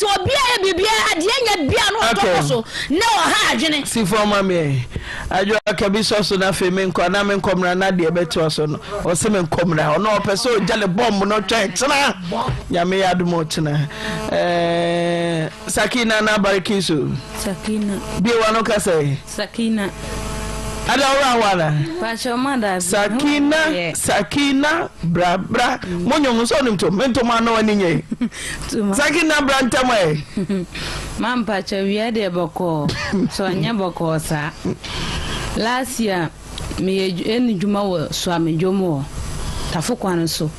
Enti obiara yɛ biribiara adeɛ nya biara na ɔtɔ kɔ so na ɔha adwene. Si fam ma me ɛ. Adwoa ka bi sɔ so na afei menkɔ anaa menkɔ mmra na deɛ ɛbɛtoa so no ɔse menkɔ mmra ɔno ɔpɛ sɛ ɔgya ne bɔmb no twɛn kyena Nyame yɛ adom ɔkyena ɛɛ Sakina na Barikisu Sakina bie wano kasa yi Sakina Ada ɔwura hɔ ana Pakyɛ ɔma da Sakina Sakina bra bra mo nyom nso ɔnim tom mentom ano ani nye Sakina bra ntɛm ɛ. Ma mpakyɛ wia deɛ bɔkɔɔ sɛ ɔnyɛ bɔkɔɔ saa last year meyɛ ɛni dwuma wɔ Suame dwom wɔ tafo kwan so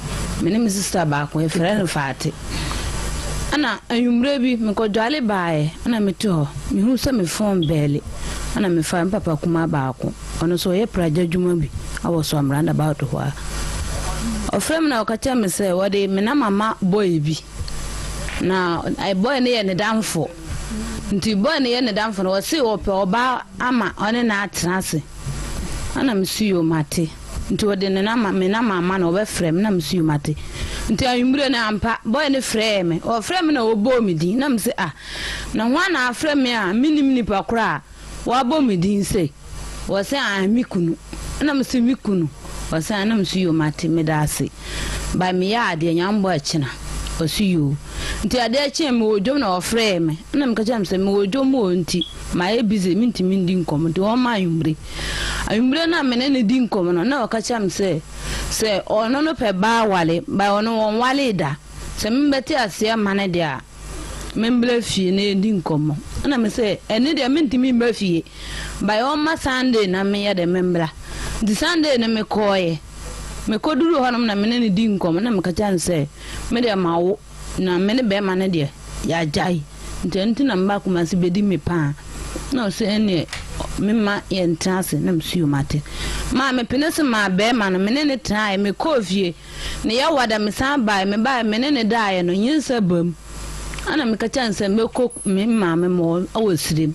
me ne me sister baako yɛfrɛ no Faate ɛna anwummerɛ bi mekɔ dwale baeɛ ɛna mete hɔ mehu sɛ me phone bɛɛle ɛna mefa me papa kumaa baako ɔno nso ɔyɛ pragya dwuma bi wɔ Suame roundabout hɔ a ɔfrɛ me na ɔka kyerɛ me sɛ wɔde me na mama boy bi Na boy no yɛ ne damfo. Nti boy no yɛ ne damfo no, ɔse ɔpɛ ɔbaa ama ɔne no atena ase. Ɛna me so yoo mate. Nti ɔde ne nama me nama ama no ɔbɛfrɛ me na me so yoo mate. Nti anwummere no ampa boy no frɛɛ me. Ɔfrɛɛ me na ɔbɔɔ me din na me se ah na hwan na afrɛ me a mennim nipa korɔ a Wabɔ me din sɛ, wɔse aah me kunu, ɛna mese me kunu, ɔse aah na mese yoo mate medaase but meyɛ adeɛ nyame bɔ ɛkyena, ɔse yoo nti adeɛ kyeɛ mewɔ dwom na ɔfrɛɛ me ɛna meka kyerɛ no sɛ mewɔ dwom o nti mayɛ busy mentumi ndi nkɔmmɔ nti ɔmma anwummere, anwummere no a mene no di nkɔmmɔ no na ɔka kyerɛ me sɛ sɛ ɔno no pɛ baa wale but ɔno wɔnwalee da sɛ mebɛte aseɛ ma no deɛ a Membra fie na yɛndi nkɔmmɔ. Ɛna me sɛ, ɛne deɛ mentumi mma fie, but ɔmma Sunday na menyɛ dɛ membra. Nti Sunday no mekɔeɛ. Mekɔduruu hɔnom na me ne no dii nkɔmmɔ na meka kyerɛɛ no sɛ, me deɛ mawo, na me ne bɛrima no deɛ yɛagyae, nti ɛno nti na meba Kumasi bɛdi me paa. Na ɔse ɛneɛ memma yɛntena ase, na mese yoo mate. Maa mepene so maa bɛrima no, me ne no tenaeɛ, mekɔɔ fie. Ne yaw da mesan bae, mebae me ne no daeɛ no nyinsɛn baa mu. Ɛna meka kyerɛɛ no sɛ mɛkɔ me maame mɔ wɔ Sirem.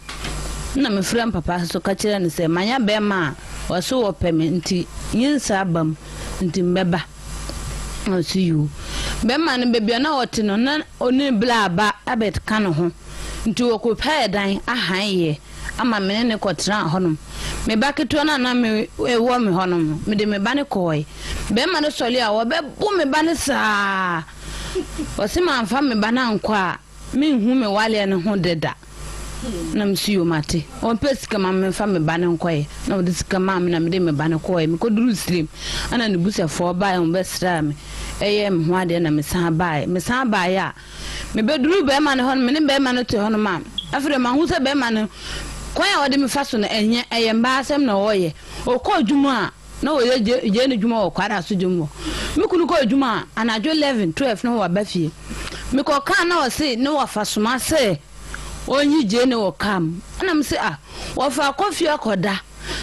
Ɛna mefrɛɛ me papa nso ka kyerɛɛ no sɛ manya bɛrima a ɔse ɔpɛ me nti nyinsɛn aba mu nti mɛba. Ɛna ɔse yoo. Bɛrima no baabi a na ɔte no na ɔne bla ba abɛka ne ho nti wɔkɔpɛɛ dan ahan yɛ. ama me ne no kɔtenaa hɔnom. Me ba ketewa no a na me wɔ me hɔnom no, mede me ba no kɔɔe. Barima no sɔre a, ɔbɛbo me ba no saa. Ɔse mamfa me ba no ankɔ a, menhu me waleɛ no ho dɛ da. Na mese yoo mate. Ɔmpɛ sika ma memfa me ba no nkɔeɛ. Na ɔde sika maa me na mede me ba no kɔɔeɛ. Mekɔduruu Sirem, ɛna ne busuafoɔ baeɛ, wɔbɛsraa me, ɛyɛɛ me ho adeɛ na mesan baeɛ. Mesan baeɛ a, Mebɛduruu barima no hɔ no, me ne barima no te hɔnom a, afei deɛ mahu sɛ barima no, kwan a ɔde me fa so no, ɛnyɛ, ɛyɛ mmaa asɛm na ɔreyɛ. Ɔkɔ adwuma a, na ɔyɛ gye, gye ne dwuma wɔ Kwadaso dwom hɔ. Me kunu kɔ adwuma a, anadwo 11, 12 na waba fie. Mekɔkaa na ɔse ne wɔfa soma sɛ ɔnyi gyeene wɔ kaa mu. Ɛna mese ah, wɔfa kɔ fie akɔda.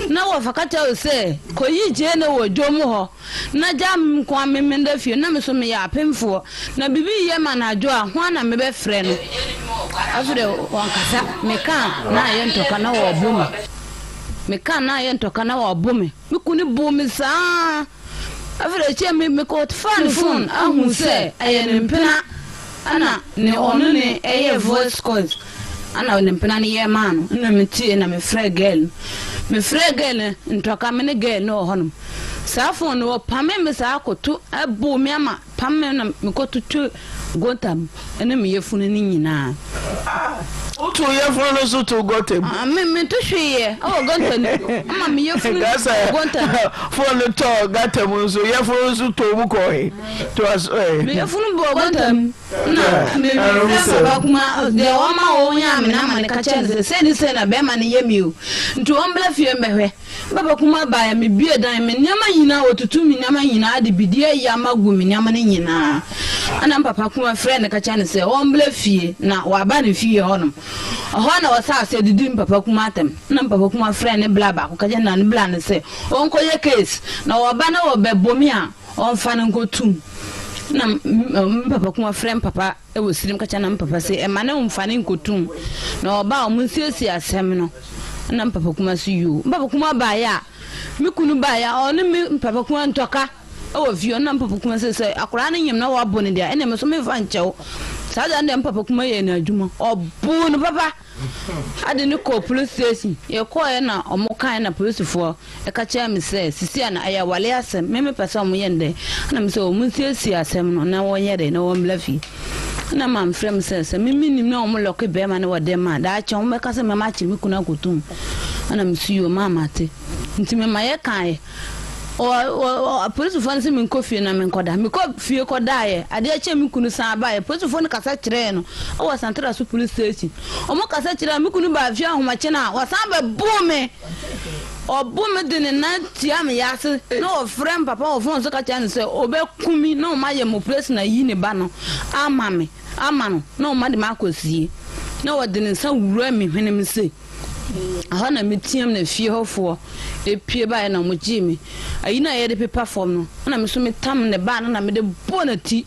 Na wɔfa ka kyerɛ wo sɛ, Kɔyi gyeene wɔ dwom hɔ, na gya me nko ara memmenda fie, na me nso meyɛ apemfoɔ, na biribi reyɛ me anadwo a, hwan na mebɛfrɛ no? Afei deɛ wɔankasa. Meka a, na ayɛ ntɔkwa na wɔrebo me. Meka a, na ayɛ ntɔkwa na wɔrebo me. Me kunu boo me saa. Afei deɛ akyire me mekɔfaa ne phone ahu sɛ ɛyɛ ne mpena ɛna ne ɔno ne ɛyɛ voice calls ɛna ne mpena no yɛ maa no ɛna me tie na me frɛ girl no me frɛ girl no ntɔka me ne girl no wɔ hɔnom saa phone no wɔpame me saa koto ɛbo me ama pam me na mekɔtoto gota mu ne me yafunu no nyinaa. Ah, woto yafunu no so to gɔta mu? Ah, me meto hweeɛ wɔ gɔta no mu ama me yafunu no Gasa wɔ gɔta mu. phone no tɔɔ gata mu nso yafunu nso tɔɔ mu kɔɔ he? To aso ɛ. Me yafunu bɔɔ gɔta mu na me mefrɛ papa kuma deɛ ɔma ɔnyaa me no ama no ka kyerɛ no sɛ sei ne sei na bɛrima no yɛ me o nti ɔmbra fie mbɛhwɛ. Me papa kumaa baeɛ a, mebuee dan, me nneɛma nyinaa, wɔtutuu me nneɛma nyinaa de bidie ayam agu me nneɛma no nyinaa. Ɛnna me papa kumaa frɛɛ no ka kyerɛɛ no sɛ ɔmmra fie, na waba ne fie hɔnom. Ɛhɔ na wɔhyɛɛ aseɛ didii me papa kumaa atɛm. Ɛnna me papa kumaa frɛɛ ne bra baako ka kyerɛɛ ne bra no sɛ ɔnkɔyɛ case, na wɔba na wɔbɛbɔ me a, ɔmfa no nkɔtom. Ɛnna me papa kumaa frɛɛ me papa. Wɔ sirim ka kyerɛ na me papa se ɛma ne nfa ne nkotum na ɔba a ɔmo nsiesie asɛm no na me papa kuma se yoo me papa kuma baeɛ a me kunu baeɛ a ɔne me papa kuma ntɔka wɔ fie ɔno na me papa kuma se sɛ akwadaa no nyem na wabo no deɛ ɛne me so me nfa nkyɛw. Saa da no deɛ me papa kuma yɛɛ no adwuma. Ɔboo no papa. Ade no kɔɔ police station. Yɛkɔɔɛ na ɔmo kaeɛ na polisifoɔ ɛka kyerɛɛ me sɛ sisi a na ɛyɛ awale asɛm. Me mepɛ sɛ ɔmo yɛ no dɛn? Ɛna me sɛ ɔmo nsiesie asɛm no na wɔnyɛ dɛn na wɔmmra fie. Ɛna maame frɛ me sɛ sɛ me mennim na ɔmo lɔke bɛɛma no wɔ dɛm a daakye ɔmo bɛka sɛ mɛma akye me kunu akɔtum. Ɛna me so yoo maa mate. Nti mema yɛkaeɛ. Apolisifoɔ no se menkɔ fie na menkɔda. Mekɔ fie kɔdaeɛ. Adeɛ kyee me kunu san baeɛ. Apolisifoɔ no kasa kyerɛɛ no wɔ Santraso Police Station. Wɔn kasa kyerɛɛ me kunu baa fie ahomakye no a, wɔsan bɛboo me. Ɔbo me de ne nan tia me yase na ɔfrɛ me papa wɔ fon so ka kyerɛ no sɛ ɔbɛku me na wɔayɛ me operation ayi ne ba no ama me ama no na wɔde me akɔsie. Na ɔde ne nsa wura me hwenem sei. Ɛhɔ na meteaam na fie hɔfoɔ pue baeɛ na wɔgyee me. Ayi no a yɛde pepa fam no, ɛna me nso metam ne baa no na mede bɔɔ n'ati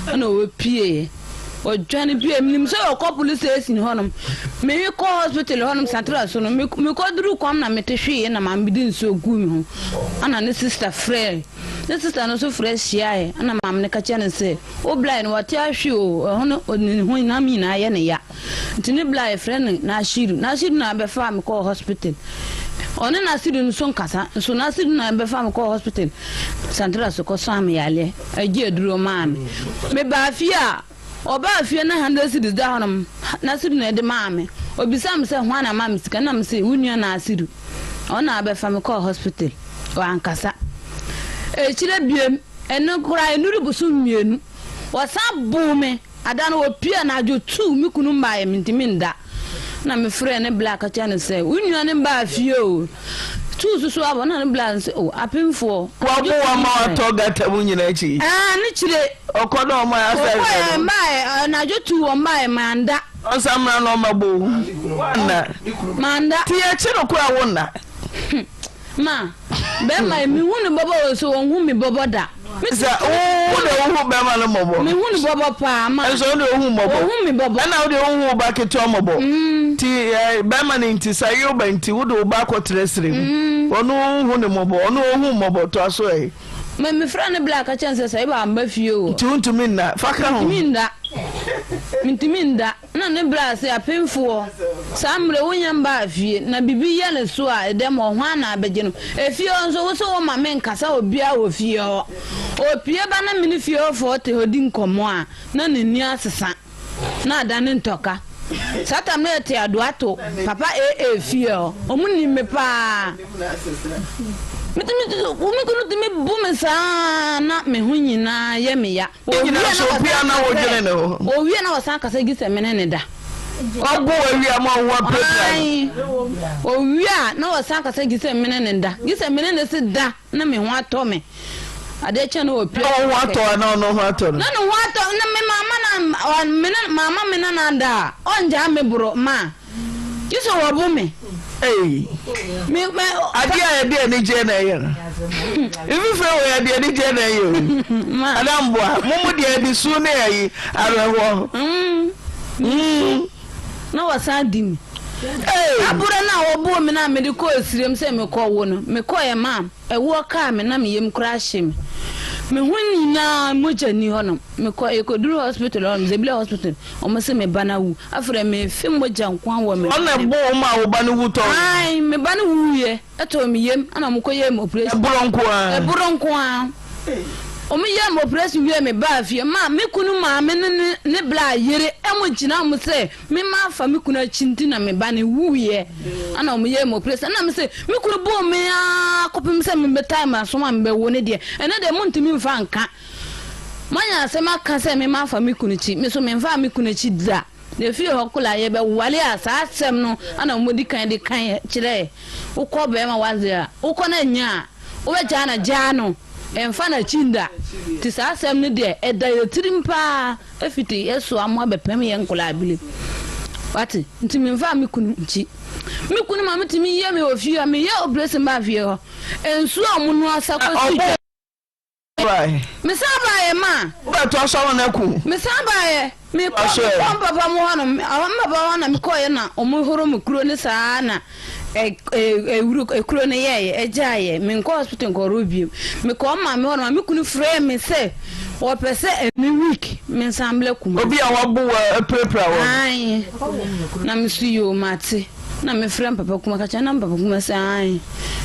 ɛna ɔpieeɛ. Ɔdwane pue, menim sɛ ɔkɔ police station hɔnom. Mekɔ hospital hɔnom Santera so no, mekɔduru kwam na mete hweeɛ na maame de nsuo guu me ho. Ɛna ne sister frɛɛ, ne sister no nso frɛ hyiaeɛ ɛna maame no ka kyerɛ no sɛ, wo blae no wate ahwe o, ɛhɔ no ne ho nam nyinaa yɛ ne ya. Nti ne bla yɛfrɛ no Nashiru. Nashiru na bɛfaa me kɔɔ hospital. Ɔne Nasiru no so nkasa nso Nasiru na bɛfaa me kɔɔ hospital Santra so kɔsaa me yareɛ, ɛgye aduro maa me. Mebaa fie a, ɔbaa fie na hundred cedis da hɔnom, Nasiru na ɛde maa me. Ɔbisaa me sɛ hwan na ama me sika na mese wo nua Nasiru. Ɔno na abɛfa me kɔɔ hospital. Wankasa. Akyire biem, ɛno koraa ɛnuru bosom mmienu, wɔsan boo me. Ada no wɔpue anadwo tuu me kunu mmaeɛ mentumi nda na me frɛɛ ne bla ka kyerɛ no sɛ wo nua no mbaa fie o tuu soso abɔ na ne bla no sɛ o apemfoɔ Wabo wa ma watɔ gata mu nyina akyi. Ɛɛ ne kyire. Ɔkɔ na ɔma asɛ Ɔkɔ ɛ mbaeɛ anadwo tuu wɔn mbaeɛ manda. Ɔnsa mmra na ɔma bo wanna. Manda. Ti yɛkye no koraa wo nna. Ma bɛrima yi mehu no bɔbɔ o so ɔnhu me bɔbɔ da. Sɛ wo de wohu bɛrima no mmɔbɔ. Mehu no bɔbɔ paa ma. Nso wo de wohu mmɔbɔ. Ɔhu me bɔbɔ. Ɛna wo de wohu wo ba ketewa mmɔbɔ. Mm. Ti eh, bɛrima no nti sɛ yew ba nti wo de wo ba akɔtena sire mu. Mm. Ɔno wohu ne mmɔbɔ ɔno ohu mmɔbɔ to aso ɛ. Ma mefrɛ no bla ka kyɛn sɛ sɛ eba amba fie o. Nti wontumi nna fa ka ho. Mentumi nda. Mentumi nda. Nna ne bra ase apemfoɔ, saa mmerɛ wonya mbaa fie, na biribi yɛ ne so a, dɛm hɔ, hwan na abɛgye no? Efie hɔ nso, wo se wo ma me nkasa obiara wɔ fie hɔ. Opie ba na me ne fie hɔfoɔ te hɔ di nkɔmmɔ a, na n'ani asesa, na adane ntɔka. Saa tam no yɛte Adoato, Papa AA fie hɔ, wɔn nim me paa. Metumi, me kunu tumi bu me saa na me ho nyinaa yɛ me ya. Ne nyinaa so obiara na wodwene ne ho. Owie na wɔsan kasa gye sɛ me ne ne da. Ɔbo awia ma wo apirapira no. Owie a na wɔsan kasa gye sɛ me ne ne da. Gye sɛ me ne ne se da na me ho atɔ me. Adeɛ kyɛ na wɔpira. Na wo ho atɔ anaa ɔno ho atɔ no? Na ne ho atɔ na me mama na me ne mama me na na da a ɔngyaa me boro ma. Gye sɛ wɔbo me. Ei. Me me. Adeɛ a yɛde anigyeɛ na ɛyɛ no. Mfifire wɔ yɛde anigyeɛ na ɛyɛ o. Ada mboa. Mo mo deɛ yɛde su ne ayi awerɛhoɔ. Mm. Mm. Na wɔsan di me. Ei. Aborɔ no a wɔboo me no a mede kɔɔ sirem sɛ mekɔwo no, mekɔeɛ maa ɛwoɔ kaa me na me yam koraa hye me. Me ho nyinaa mogya nni hɔnom. Mekɔ yɛkɔduru hospital hɔnom, Zebilla hospital. Wɔn se me ba no awu. Afei deɛ mefe mogya nko ara wɔ me. Ɔno na ɛbɔɔ wo maa wo ba no wu tɔɔ wo yam? Ae, me ba no wuiɛ tɔɔ me yam ɛna wɔn kɔ yɛɛ me operation. Ɛborɔ nko ara? Ɛborɔ nko ara. Wɔn yɛɛ me operation wieɛ me baa fie. Ma me kunu maame ne ne ne bla yere wɔn gyina wɔn sɛ me ma afa me kunu akyi nti na me ba no wuiɛ. Ɛna wɔn yɛɛ me operation. Ɛna me se me kunu boo me ara kɔpem sɛ me bɛtae m'asom a me bɛwo no deɛ ɛnɛ deɛ montumi mfa nka. Moanya asɛm aka sɛ me mafa me kunu akyi, me nso memfaa me kunu akyi da. Na efii hɔ koraa yɛbɛware a, saa asɛm no na wɔdi kan de ka kyerɛɛ. Wokɔ barima w'adze a, wokɔ na nnya a, wobɛgyaa no gyaa no, mfa n'akyi nda. Nti saa asɛm no deɛ, ɛda yɛn tirim paa fiti yɛsoa mo abɛpem yɛn nkwadaa-bere. Wate? Nti memfaa me kunu akyi. Me kunu ma metumi yɛ me wɔ fie hɔ, meyɛ operation baa fie hɔ, nsuo a wɔnoa sa kɔsi dwa. bae. Mesan baeɛ ma. Wobɛto asɔ wɔn aku. Mesan baeɛ. Mekɔ mekɔ mpapa mu hɔ no, mpapa hɔ na mekɔeɛ na wɔhoro me kuro ne saa na. Ewuro ekuro no yɛɛyɛ ɛgyaeɛ menkɔ hospital nkɔhoro bio mekɔɔ maame hɔ no maame kunu frɛɛ me sɛ wɔpɛ sɛ ɛne week mensan mmra Kumasi. Obi a wabo wo apirapira wɔ no. Ae na me so yoo mate na mefrɛ me papa kuma ka kyerɛ na me papa kuma sɛ ae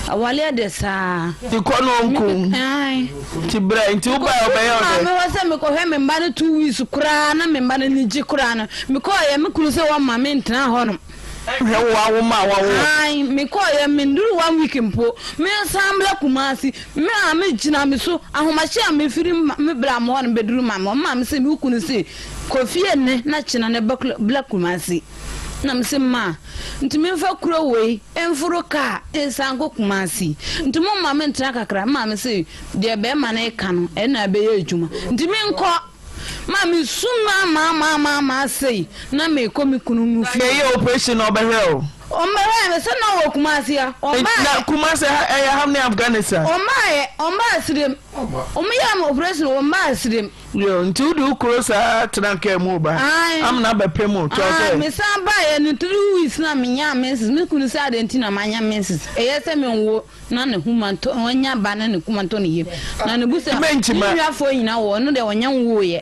awaleɛ deɛ saa. Nti kɔ no ɔnku. Ae. Nti brɛ nti wobaɛ ɔbɛyɛ wo dɛ. Maame hɔ sɛ mekɔhwɛ me mma no 2 weeks koraa na me mma no ani gye koraa no mekɔɔyɛ me kunu sɛ wɔmma mentena hɔ nom. Hwɛ wo a wo ma wawo. Ae mekɔɔyɛ menduru one week mpo mensan mmra Kumasi me maame gyina me so ahomakye a mefiri me bra mo hɔ no bɛduru maame hɔ me maame se me kunu se kɔ fie nnɛ na kyena na bra Kumasi na mese ma nti memfa kuro wei mforo kaa nsan nkɔ Kumasi nti mo mma mentena kakra me maame se deɛ bɛrima no reka no ɛna ɛbɛyɛ adwuma nti menkɔ. Ma me su maamaamaamaamaa sei na meekɔ me kunu mu fie. Yɛyɛ operation na ɔbɛhwɛ wo. Ɔmmɛhwɛɛ me sɛ na ɔwɔ Kumasi a, ɔmmaeɛ. Na Kumasi ha ɛyɛ ha ne Afghanistan? Ɔmmaeɛ, ɔmmaa Sirem. Wɔyɛɛ me operation no ɔmmaa Sirem. Yo, nti wode wo kuro saa tena kaa mu ba? Ae. Amena bɛpem wo, kyerɛ sɛ. Ae, mesan baeɛ no 3 weeks na menyaa menses, me kunu sɛ adɛn nti na manya menses, ɛyɛ sɛ menwo. Na ne homa ntɔ, wanya ba na ne kuma ntɔ ne yam. Na ne busa, ne nuafoɔ nyina wɔ, ɔno deɛ ɔnya nwoeɛ.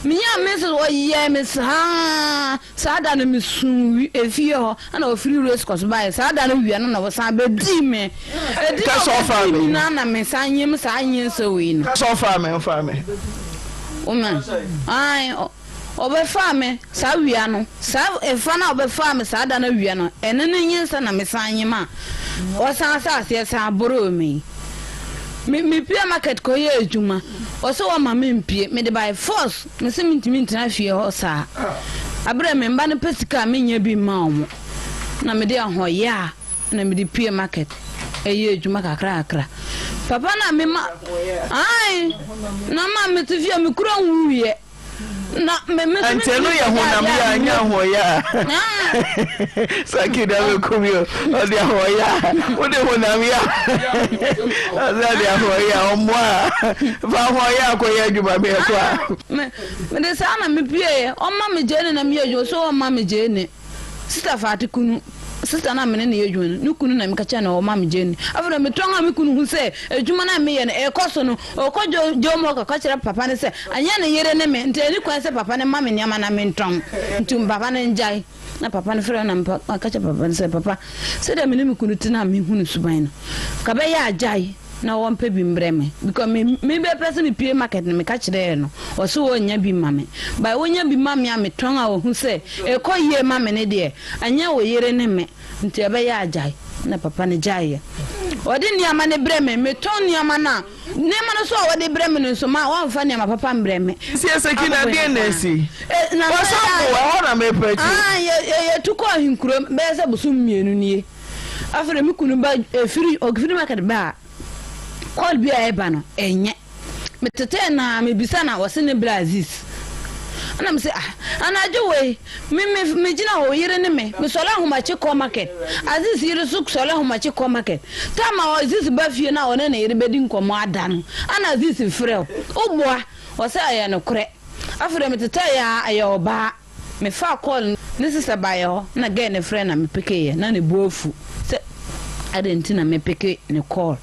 Menyaa me nso, ɔyɛɛ me saa, saa da no mesuu wi, efie hɔ, ɛna ɔfiri race course baeɛ, saa da no wia no na ɔsan bɛdii me. Ɛdi na ɔbɛdii me no na mesan nyem saa nyinsɛn wei no. Ka sɛ ɔfaa me, ɔfaa me. Wo ma, ae, Ɔbɛfaa me saa awia no, saa ɛfa no a ɔbɛfaa me saa da no awia no, ɛno ne nyinsɛn na mesan nyem a ɔsan hyɛɛ aseɛ san boroo me yi. Me mepue market kɔyɛ adwuma, ɔse ɔmma mempue, mede by force, mese mentumi ntena fie hɔ saa. Aberɛ a me mma no pɛ sika a mennya bi mma wɔn, na mede ahoɔyaa na mede pue market yɛ adwuma kakra kakra. Papa na mema, ae, na ma mete fie a me kura nwuiɛ. Na me me nso Nti ɛno yɛ honam yɛ a nyɛ ahoɔyɛ a saki da bɛkɔ bi o ɔde ahoɔyɛ a wode honam yɛ a ɔsɛ ɔde ahoɔyɛ a ɔmmoa a fa ahoɔyɛ a kɔyɛ adwuma meɛkɔ a. Me mede saa na mepieeɛ ɔma me gyeene na meyɛ adwuma so ɔma me gyeene. Sista Fati kunu, sista no a me ne no yɛ adwuma no, ne kunu na meka kyerɛɛ no ɔma me gye no. Afei na metɔn a me kunu hu sɛ adwuma no a meyɛ no ɛrekɔ so no, ɔkɔ dwom hɔ kɔka kyerɛ papa no sɛ anyɛ ne yere ne me nti ɛnni kwan sɛ papa no ma me nneɛma na mentɔn nti papa no ngyae. Na papa no frɛ no na meka kyerɛ papa no sɛ, Papa, sɛdeɛ me ne me kunu te no a mehu ne suban no, ka bɛyɛ agyae. Na wɔmpɛ bi mbrɛ me because me me bɛpɛ sɛ mepue market no meka kyerɛɛ no ɔse ɔnnya bi mma me but wonya bi ma me a metɔn a ɔhu sɛ ɛkɔ yie ma me no deɛ ɛnyɛ wo yere ne me nti ɛbɛyɛ agyae na papa no gyaeɛ ɔde nneɛma no brɛ me metɔn nneɛma no a nneɛma no so a wɔde brɛ me no nso ma wɔmfa nneɛma papa mbrɛ me. Nti Eseki na deɛn na asi? Wɔsan bo ɛhɔ na mepɛ ti. Yɛtu kɔɔ ahenkurom bɛyɛ sɛ bosom mmienu nie. Afei me kunu ba efiri ofiri market ba a, call bi a ɛba no ɛnyɛ. Metetee no a mebisa no a ɔse ne bra Aziz. Ɛna mese ah anadwo wei me me megyina hɔ yere ne me mesɔre ahomakye kɔ market Aziz yere so sɔre ahomakye kɔ market. Time a Aziz ba fie no a ɔne ne yere bɛdi nkɔmmɔ ada no ɛna Aziz frɛ wo woboa ɔse ɛyɛ nokorɛ. Afei deɛ metetɛɛ a ɛyɛ ɔbaa. Me faa call no ne sister baeɛ hɔ na girl no frɛ na me pickeeɛ na ne bo afu sɛ adɛn nti na me picke ne call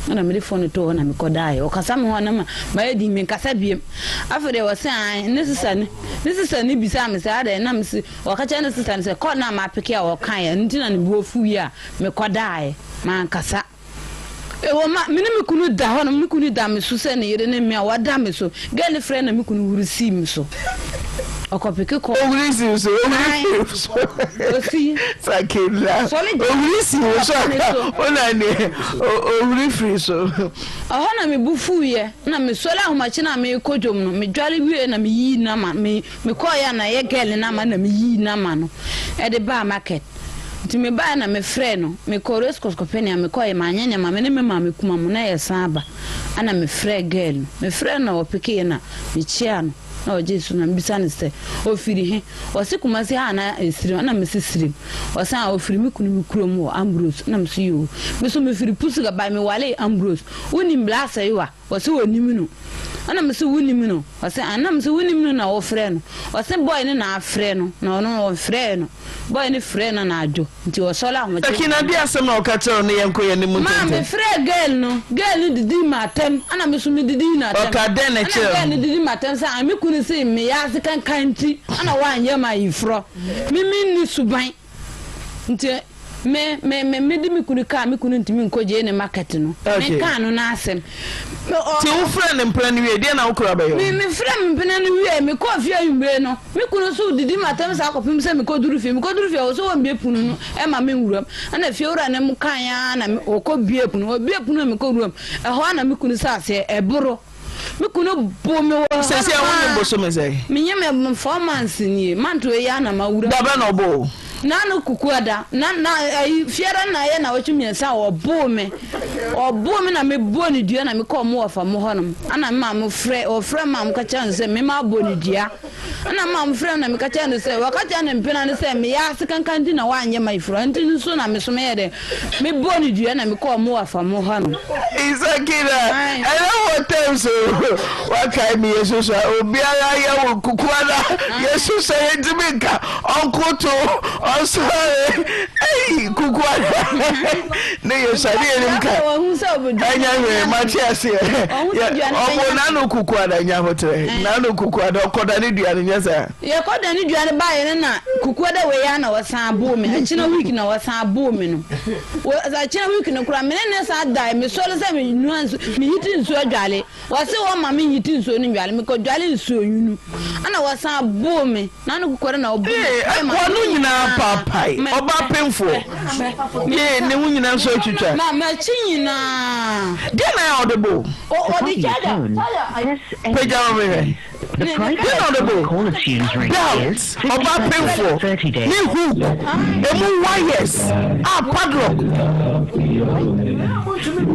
ɛna mede phone no too hɔ na me kɔ daeɛ ɔkasa me ho a na ma mayɛ din me nkasa biem afei deɛ ɔse ae ne sister no ne sister no bisaa me sɛ adɛn na me se ɔka kyerɛ ne sister no sɛ call no a ma picke a ɔkaeɛ ɛno nti na ne bo afuiɛ a me kɔ daeɛ mankasa. Ewɔ ma me ne me kunu da hɔ nom, me kunu da me so sɛ ne yere ne me a wada me so. Girl no frɛ na me kunu huri sii me so. Ɔkɔ peke kɔ. Ohuri sii wo so, ohuri sii wo so. Osi. Sakina. Sɔre gyina. Ohuri sii wo so aka wo na ne ohuri firi so. Ɛhɔ na me bo fuiɛ na me sɔre ahomakye na me kɔ dwom no, me dware wie na me yii nama, me me kɔɔeɛ a na ɛyɛ girl no nama na me yii nama no ɛde baa market. Nti mebaeɛ na mefrɛɛ no, mekɔɔ race course kɔpɛ nea mekɔeɛ, manyɛ nneɛma, me ne me maame kuma mu na yɛsan aba, ɛna mefrɛɛ girl no, mefrɛɛ no na ɔpekeeɛ na mekyeaa no na ɔgyee so na mebisa no sɛ ɔfiri he, ɔse Kumasi ha anaa Esirem, ɛna mese Sirem, ɔse aa ɔfiri me kunu me kurom wɔ Ambrose, ɛna mese yoo, me so mefiri Pusuga but mewalee Ambrose, wonim Bla Asɛewa? Ɔse ɔnim no. Ɛna mese wonim no? Ɔse aane. Na mese wonim no na wofrɛ no? Ɔse boy no na afrɛ no na ɔno ɔnfrɛɛ no. Boy no frɛɛ no anadwo nti ɔsɔre ahomakye. Sakina deɛ asɛm na ɔka kyerɛ wo no yɛnkɔ yɛn anim Maa ntɛntɛm. mefrɛɛ girl no, girl no didii m'atɛm ɛna me nso medidii n'atɛm. Ɔka dɛn na Ɛna ɛkyerɛ girl wo? no didi m'atɛm sɛ aane me kunu se meyɛ ase kankan nti ɛna wanyɛ me ayeforɔ. Me menni suban. Nti me me me mede me kunu kaa me kunu ntumi nkɔ gyee ne market no. Okay. Me kaa no n'asɛm. Me ɔ. Nti wo frɛ ne mpena no wie deɛ na wo kura bɛyɛ Me wo? me frɛ me mpena no wie me kɔɔ fie anwummere no me kunu nso didi m'atɛm saa kɔpem sɛ me kɔ duru fie me kɔ duru fie ɔwɔ sɛ wɔn bue pono no ɛma me nwura mu ɛna fie wura no mo kan ara na me ɔkɔ bue pono ɔbue pono na me kɔ wura mu ɛhɔ ara na me kunu sɛ aseɛ ɛboro. Me kunu boo me wɔ hɔ Sɛsi a wonyim bosome sɛn? Menyim 4 months nie. Month wei yi ara na mawura. Da bɛn na ɔboo wo? N'ano kukuada. Na na ayi fiada na ayɛ nawɔtwe mmiɛnsa a ɔboo me. Ɔboo me na mebɔɔ no dua na mekɔɔ mo wɔfa mo hɔnom. Ɛna me maame frɛ ɔfrɛ me maame ka kyerɛ no sɛ me mabɔ no dua. Ɛna me maame frɛ no na meka kyerɛ no sɛ waka kyerɛ ne mpena no sɛ meyɛ ase kankan nti na wanyɛ m'ayeforo nti nso na me so meyɛ dɛ mebɔɔ no dua na mekɔɔ mo wɔfa mo hɔnom. Isakina, ɛnɛ wɔ terms o, wakae me yɛsusua, obiara yɛ wo kukuwa na yɛsusua yɛntumi nka ɔnkoto ɔnsɔre ei kukuwa ne yɛsua ne yɛnim ka ɛnyɛ hwee mate aseɛ ɔbɔ n'ano kukuwa na ɛnyɛ ahoterɛ n'ano kukuwa na ɔkɔda ne dua no nyɛ saa. Yɛkɔda ne dua no baeɛ no na kukuwa da wei ara na wɔsan boo me akyina week na wɔsan boo me no. Akyina week no koraa me ne ne san dae mesɔre sɛ menua nsu mehiti nsuo adwale wɔse wɔma me nhiti nsuo no ndwale mekɔdwale nsuo nwunu ɛna wɔsan boo me na no kukuwa na ɔboo me. Ee wɔno nyinaa paapae ɔbaa pemfoɔ yee ne ho nyinaa nso atwitwa. Ma makyi nyinaa. Deɛ na ɛyɛ ɔde bo. Ɔde charger charger. Pagya ma mehwɛ. Ne Deɛ na ɔde bo. Belt ɔbaa pemfoɔ ne hook emu wires a padlock.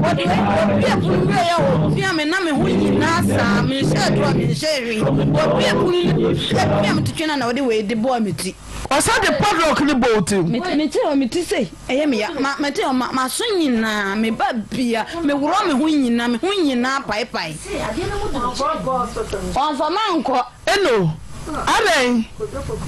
Ɔde ɔbue pono wie yɛ ɔpia me na me ho nyinaa saa menhyɛ aduro a menhyɛ hwee ɔbue pono no pia me twetwe na na ɔde wei de bɔɔ me ti. Ɔsan de padlock no bɔɔ wo tirim. Me ti hɔ me ti sei ɛyɛ me ya ma me ti hɔ ma maso nyinaa me ba bia me worɔ me ho nyinaa me ho nyinaa paepae. Ɔnfa ma nkɔ. Eno, adɛn?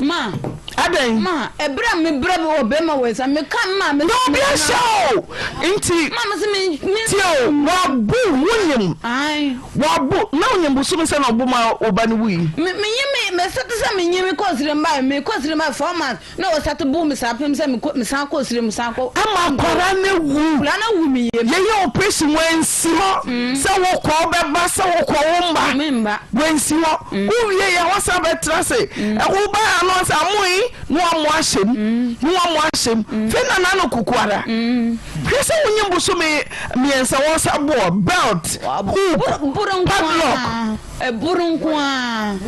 Ma. Adɛn? Ma, ɛberɛ a mebrɛ me wɔ bɛrima wɔ nsa, meka ma me. Na obi ahyɛ o! Nti. Ma me se me me. Tie o, wabo wo nyim. Ae. Wabo, na onyim bosome sɛ na ɔbo ma wo ba no wui. Me menye me me sate sɛ menye me kɔ srem bae, me kɔ srem bae 4 months. Na wɔsate boo me saa pem sɛ mekɔ mesan kɔ srem san kɔ. Ama akwadaa no awu. Akwadaa no awu me yam. Yɛyɛ operation wansi hɔ sɛ wokɔ wobɛba sɛ wokɔ wo mma. Me mba. Wansi hɔ. Wowie yɛ wasan bɛtena ase. Ɛwo ba ano sɛ amoe na wamo ahyɛ mu na wamo ahyɛ mu. Fei na n'ano kuku ara. Hwɛ sɛ wonyim bosome mmiɛnsa wɔsa boɔ belt hook padlock. Ɛboro nko ara.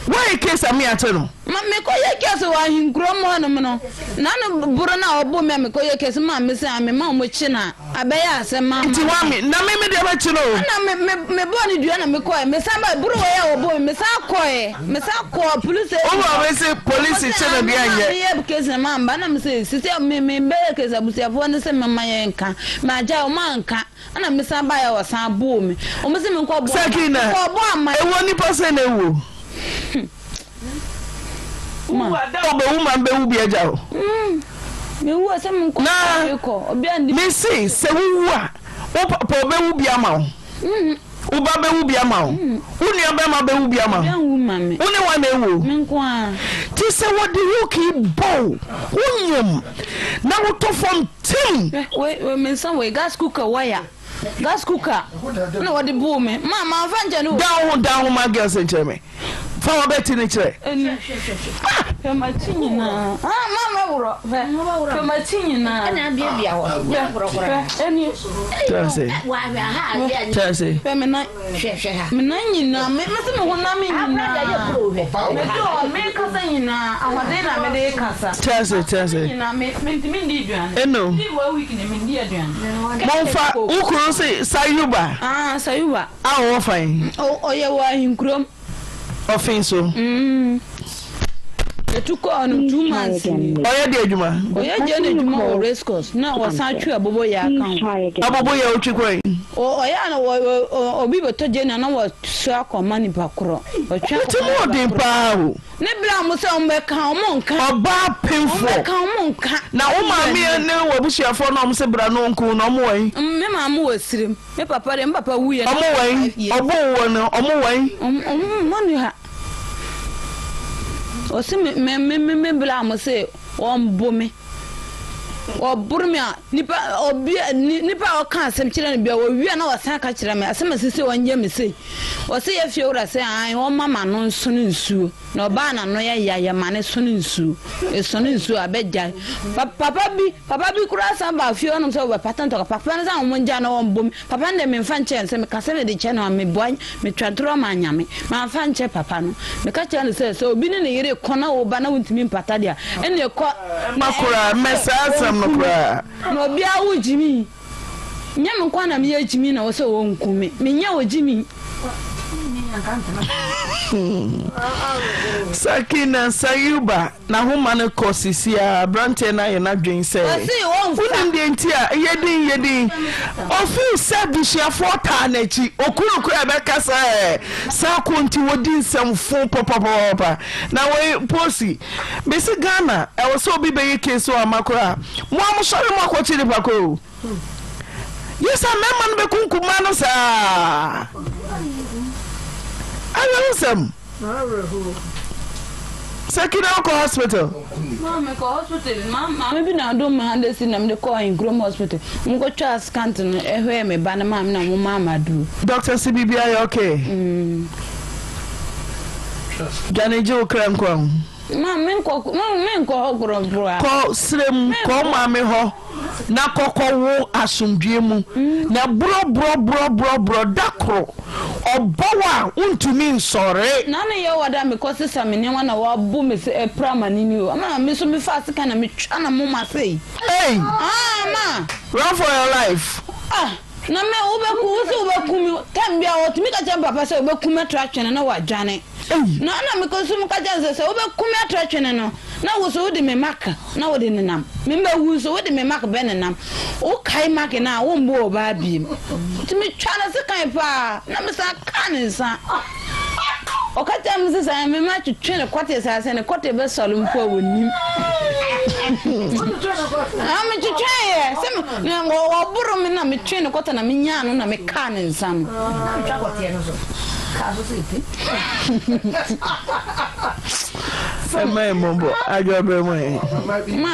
Woayɛ case a me akyɛ no. Ma mekɔyɛ case wɔ ahenkurom hɔnom no, na no boro no a ɔboo me a mekɔyɛ case maa me sɛ a mema wɔn kye no a, abɛyɛ asɛm ama Nti me. wa me, na me me deɛ bɛkye no o. Ɛna me, me, mebɔɔ no dua na mekɔɛ. Mesan bae, boro wei a ɔboo me, mesan kɔɛ. Mesan kɔɔ police station Wo hɔ. maame se police Ɔmo se kye no ah, deɛ me nyɛ. ma meyɛ case no mamba. Ɛna me se, sisi a me, mebɛyɛ case abusuafoɔ no se mema yɛnka. Magyae, ɔmo anka. Ɛna mesan baeɛ a wɔsan boo me. Wɔn se menkɔ bɔ ama. Sakina, Mekɔɔ bɔ ama. ewuo nipa sɛn na ewuo? Ma. Wowu a da a wobɛwu ma mbɛwu bi agya wo. Mewu a sɛ menkɔ Na mekɔ. Obi a ndi. mese sɛ wowu a wo papa ɔbɛwu bi ama wo. Wo ba bɛwu bi ama wo. Wo nua bɛrima bɛwu bi ama Obi wo. anwu ma me. Wo ne wan na ewu? Me nko ara. Nti sɛ wɔde hook yi bɔ wo, wonyim na wotɔ fam tim. Hwɛ wei wei me nsa wei gas cooker wire gas cooker na wɔde boo me ma manfa nkyɛ no o. Dan wo ho dan wo ho ma girls nkyerɛ me. Fa w'abati no kyerɛ. Ɛni hwɛ m'akyi nyinaa ah ma mɛworɔ hwɛ hwɛ m'akyi nyinaa. Ɛna abiabia hɔ Hwɛ hwɛ ɛni. Tena ase. Tena ase. Hwɛ me nan. Hwɛ ha. Me nan nyinaa me me se me honam nyinaa. Me te hɔ me kasa nyinaa ahoɔden na me de kasa. Tena ase tena ase. Nyinaa me me ntumi ndi aduane. Eno. Di one week na me ndi aduane. Momfa wo kunu se Sayuba. Ah Sayuba. A ɔwɔ fan. Ɔyɛ wɔ ahenkurom. Ɔfen so. Mm. Yɛtu kɔɔ no Please 2 try months again ni. later. Ɔyɛ deɛ adwuma? The Ɔyɛ gye person ne you adwuma wɔ called race course na to ɔsan answer. twe abobo yɛ aka Please ho. try again. Abobo yɛ otwi kwan? Ɔyɛ a na obi bɛtɔ gye na na wɔsoa akɔma nipa korɔ. Ɔtwe Ne ti akɔma mu nipa ɔden korɔ. paa o. Ne bere a wɔn sɛ wɔn bɛka wɔn nka. Ɔbaa Wɔn pemfoɔ. bɛka wɔn nka. Na wo maame ne w'abusuafoɔ na wɔn se bra no nku na wɔn wɔ he? Me maame wɔ sirim. Me papa deɛ me papa wuiɛ na Wɔn wɔ he? Ɔbo wɔ no wɔn wɔ he? Wɔn wɔn ni ha. Ɔsi me me me me me bere a wɔn se wɔn bo me. Wɔboro me a nipa obi nipa a ɔka asɛm kyerɛ no bia wɔwie a na wɔsan ka kyerɛ me asɛm a sisi wɔnyɛ me sei. Wɔse yɛ fie wura sɛ ae wɔma m'ano nsono nsuo na ɔbaa n'ano yɛ ya yɛ ma ne sono nsuo esono nsuo a bɛgyae. Pa papa bi papa bi koraa san baa fie hɔnom sɛ wɔbɛpata ntɔkwa papa no sɛ wɔn ngyae na wɔn bɔ me papa no deɛ memfa nkyɛ no sɛ meka sɛ mede kyɛ no a meboa metwa ntorɔ ma Nyame mamfa nkyɛ papa no meka kyerɛ no sɛ sɛ obi ne ne yere ko na wo ba na wontumi mpata deɛ a ɛnneɛ kɔ Mma koraa mmɛ saa asɛm no koraa. Na obiara wo gyimi. Nyɛ me nkoa na meyɛ gyimi na wɔsɛ wɔnku me. Menyɛ ogyimi. Sakina Sayuba n'ahoma no kɔ sisi a aberanteɛ no ayɛ n'adwene sɛ Ɔse ɔmfa. wonim deɛ nti a yɛ din yɛ din ɔfeel sɛ abusuafoɔ taa n'akyi okunu koraa ɛbɛka sɛ saa ko nti wɔdi nsɛmfo papapapa na wei posi Mese Ghana ɛwɔ sɛ obi bɛyɛ case wɔ ama koraa mo a mosɔre mo akɔkye nipa koro o yɛ sɛ mmarima no bɛkunkum mmaa no saa awerɛhosɛm sɛ kina wokɔ hospital. Maa mekɔ hospital maame bi na ɔdom me hundred cedi na mede kɔɔ Ahenkurom hospital wɔn kɔ twaa scan no ɛhwɛɛ me ba no maa me na wɔn maa me aduro. Doctor se biribi ayɛ okay. Dwane gye wo kra nkwa o. Ma menkɔ menkɔ hɔ korɔkorɔ a. Kɔ serɛ mu, kɔ wo maame hɔ na kɔkɔ wo asomdwoeɛ mu na borɔ borɔ borɔ borɔ borɔ da koro ɔbɔ wo a wontumi nsɔre. Na ne yɛ wɔ da mekɔ sesa me nneɛma na wabo me sɛ ɛpra m'ani o ama me nso mefa sekan na metwa na moma sei. Ei! Ah ma. Run for your life. Ah! Na me, wobɛku, wo se wobɛku me, time biara wɔtumi ka kyerɛ me papa sɛ wobɛku me ato atwene na wadwane. Na na mekɔ nso meka kyerɛ no sɛ, sɛ wobɛku me ato atwene no, na wo so wode me mark na wode nenam. Me mɛwu nso wode me mark bɛnenam. Wokae mark no a, wommbo ɔbaa biem. Nti metwaa no sekan paa, na mesan kaa ne nsa. Ɔka kyerɛɛ me sɛ sɛ me ma twetwe ne kɔte saa sɛ ne kɔte bɛsɔre mpo a wɔnim. Ah, metwetweeɛ sɛ wɔboro me na metwe ne kɔte na menyaa no na mekaa ne nsa no. Ɛma mmɔbɔ adwaberɛ mu ɛ. Ma.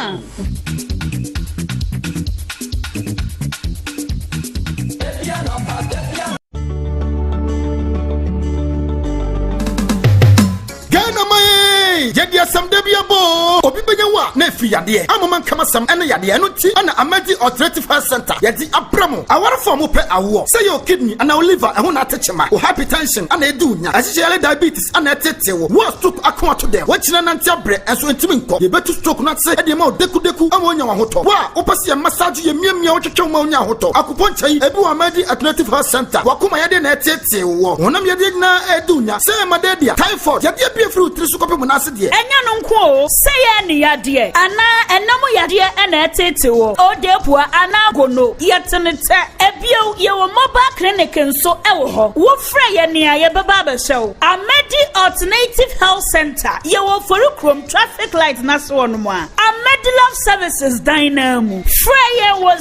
Ghana man ee! Yɛde asɛm da bi abɔ oo! Obi bɛnya wo a na ɛfiri yadeɛ, amoma nkam asɛm ɛne yadeɛ. Ɛno nti ɛna Amadi Alternative Health Center yɛde abrɛ mo. Awarefo a mopɛ awoɔ, sɛ ɛyɛ wo kidney anaa wo liver ɛho na ate kyema, wo hypertension ana ɛdi wo nya, ɛhyehyɛ yare diabetes ana ɛtetee wo, wo a stroke ako ato dɛm, woakyina nante abrɛ nso ɛntumi nkɔ, yɛbɛtu stroke no ase de ama wo dekudeku ama woanya w'ahotɔ. Wo a wopɛ sɛ yɛ massage wo, yɛmiamia wo, twetwe wo ma wonya ahotɔ. Akupɔnkya yi, ebi wɔ Amadi Alternative Health Center. W'akoma yadeɛ na ɛtetee wo, wo honam yadeɛ nyinaa ɛredi wo nya, sɛ ɛyɛ malaria, typhoid, yadeɛ bi a ɛfiri wo tiri so kɔpem wo nan ase deɛ. Ɛnyɛ no nko oo, sɛ yɛ ani yadeɛ anaa ɛna mu yadeɛ na ɛreteetee wo, odeepua anaa gono, yɛte no tɛ. Ebio, yɛwɔ mobile clinic nso wɔ hɔ. Wofrɛ yɛn a, yɛbɛba abɛhwɛ wo. Amadi Alternative Health Centre, yɛwɔ Oforikrom traffic light no ase hɔnom a, Amadi Love Services dan no ara mu. Frɛ yɛn wɔ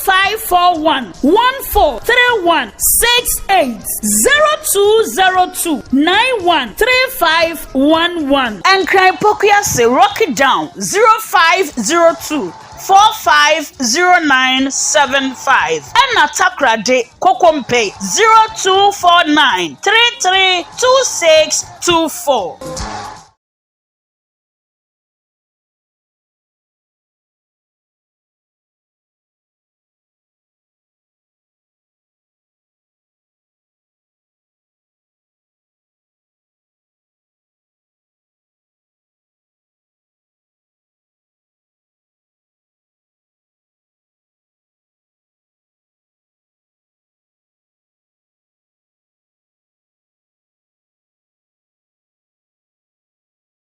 0541 1431 68, 0202 91 3511. Nkran Pokuase Rocky Down 0502 450975 ɛna Takoradi Kokompe 0249 332624.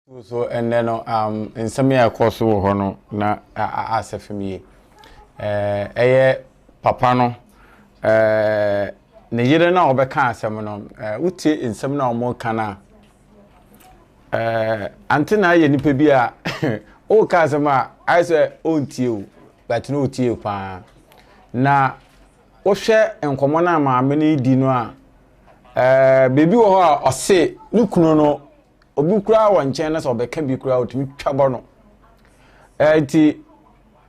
So ɛnnɛ no um, nsɛm yi a ɛkɔ so wɔ hɔ no na asɛ fam yie. Ɛyɛ papa no ne yere no a ɔbɛka asɛm no, wotie nsɛm no a wɔka no a, ante na ayɛ nipa bi a woka asɛm a ayɛ sɛ ɔntie o, but na ɔtie paa. Na wohwɛ nkɔmmɔ no a maame no di no a, biribi wɔ hɔ a ɔse ne kunu no Obi koraa wɔ nkyɛn na sɛ ɔbɛka bi koraa ɔtumi twa bɔ no. Nti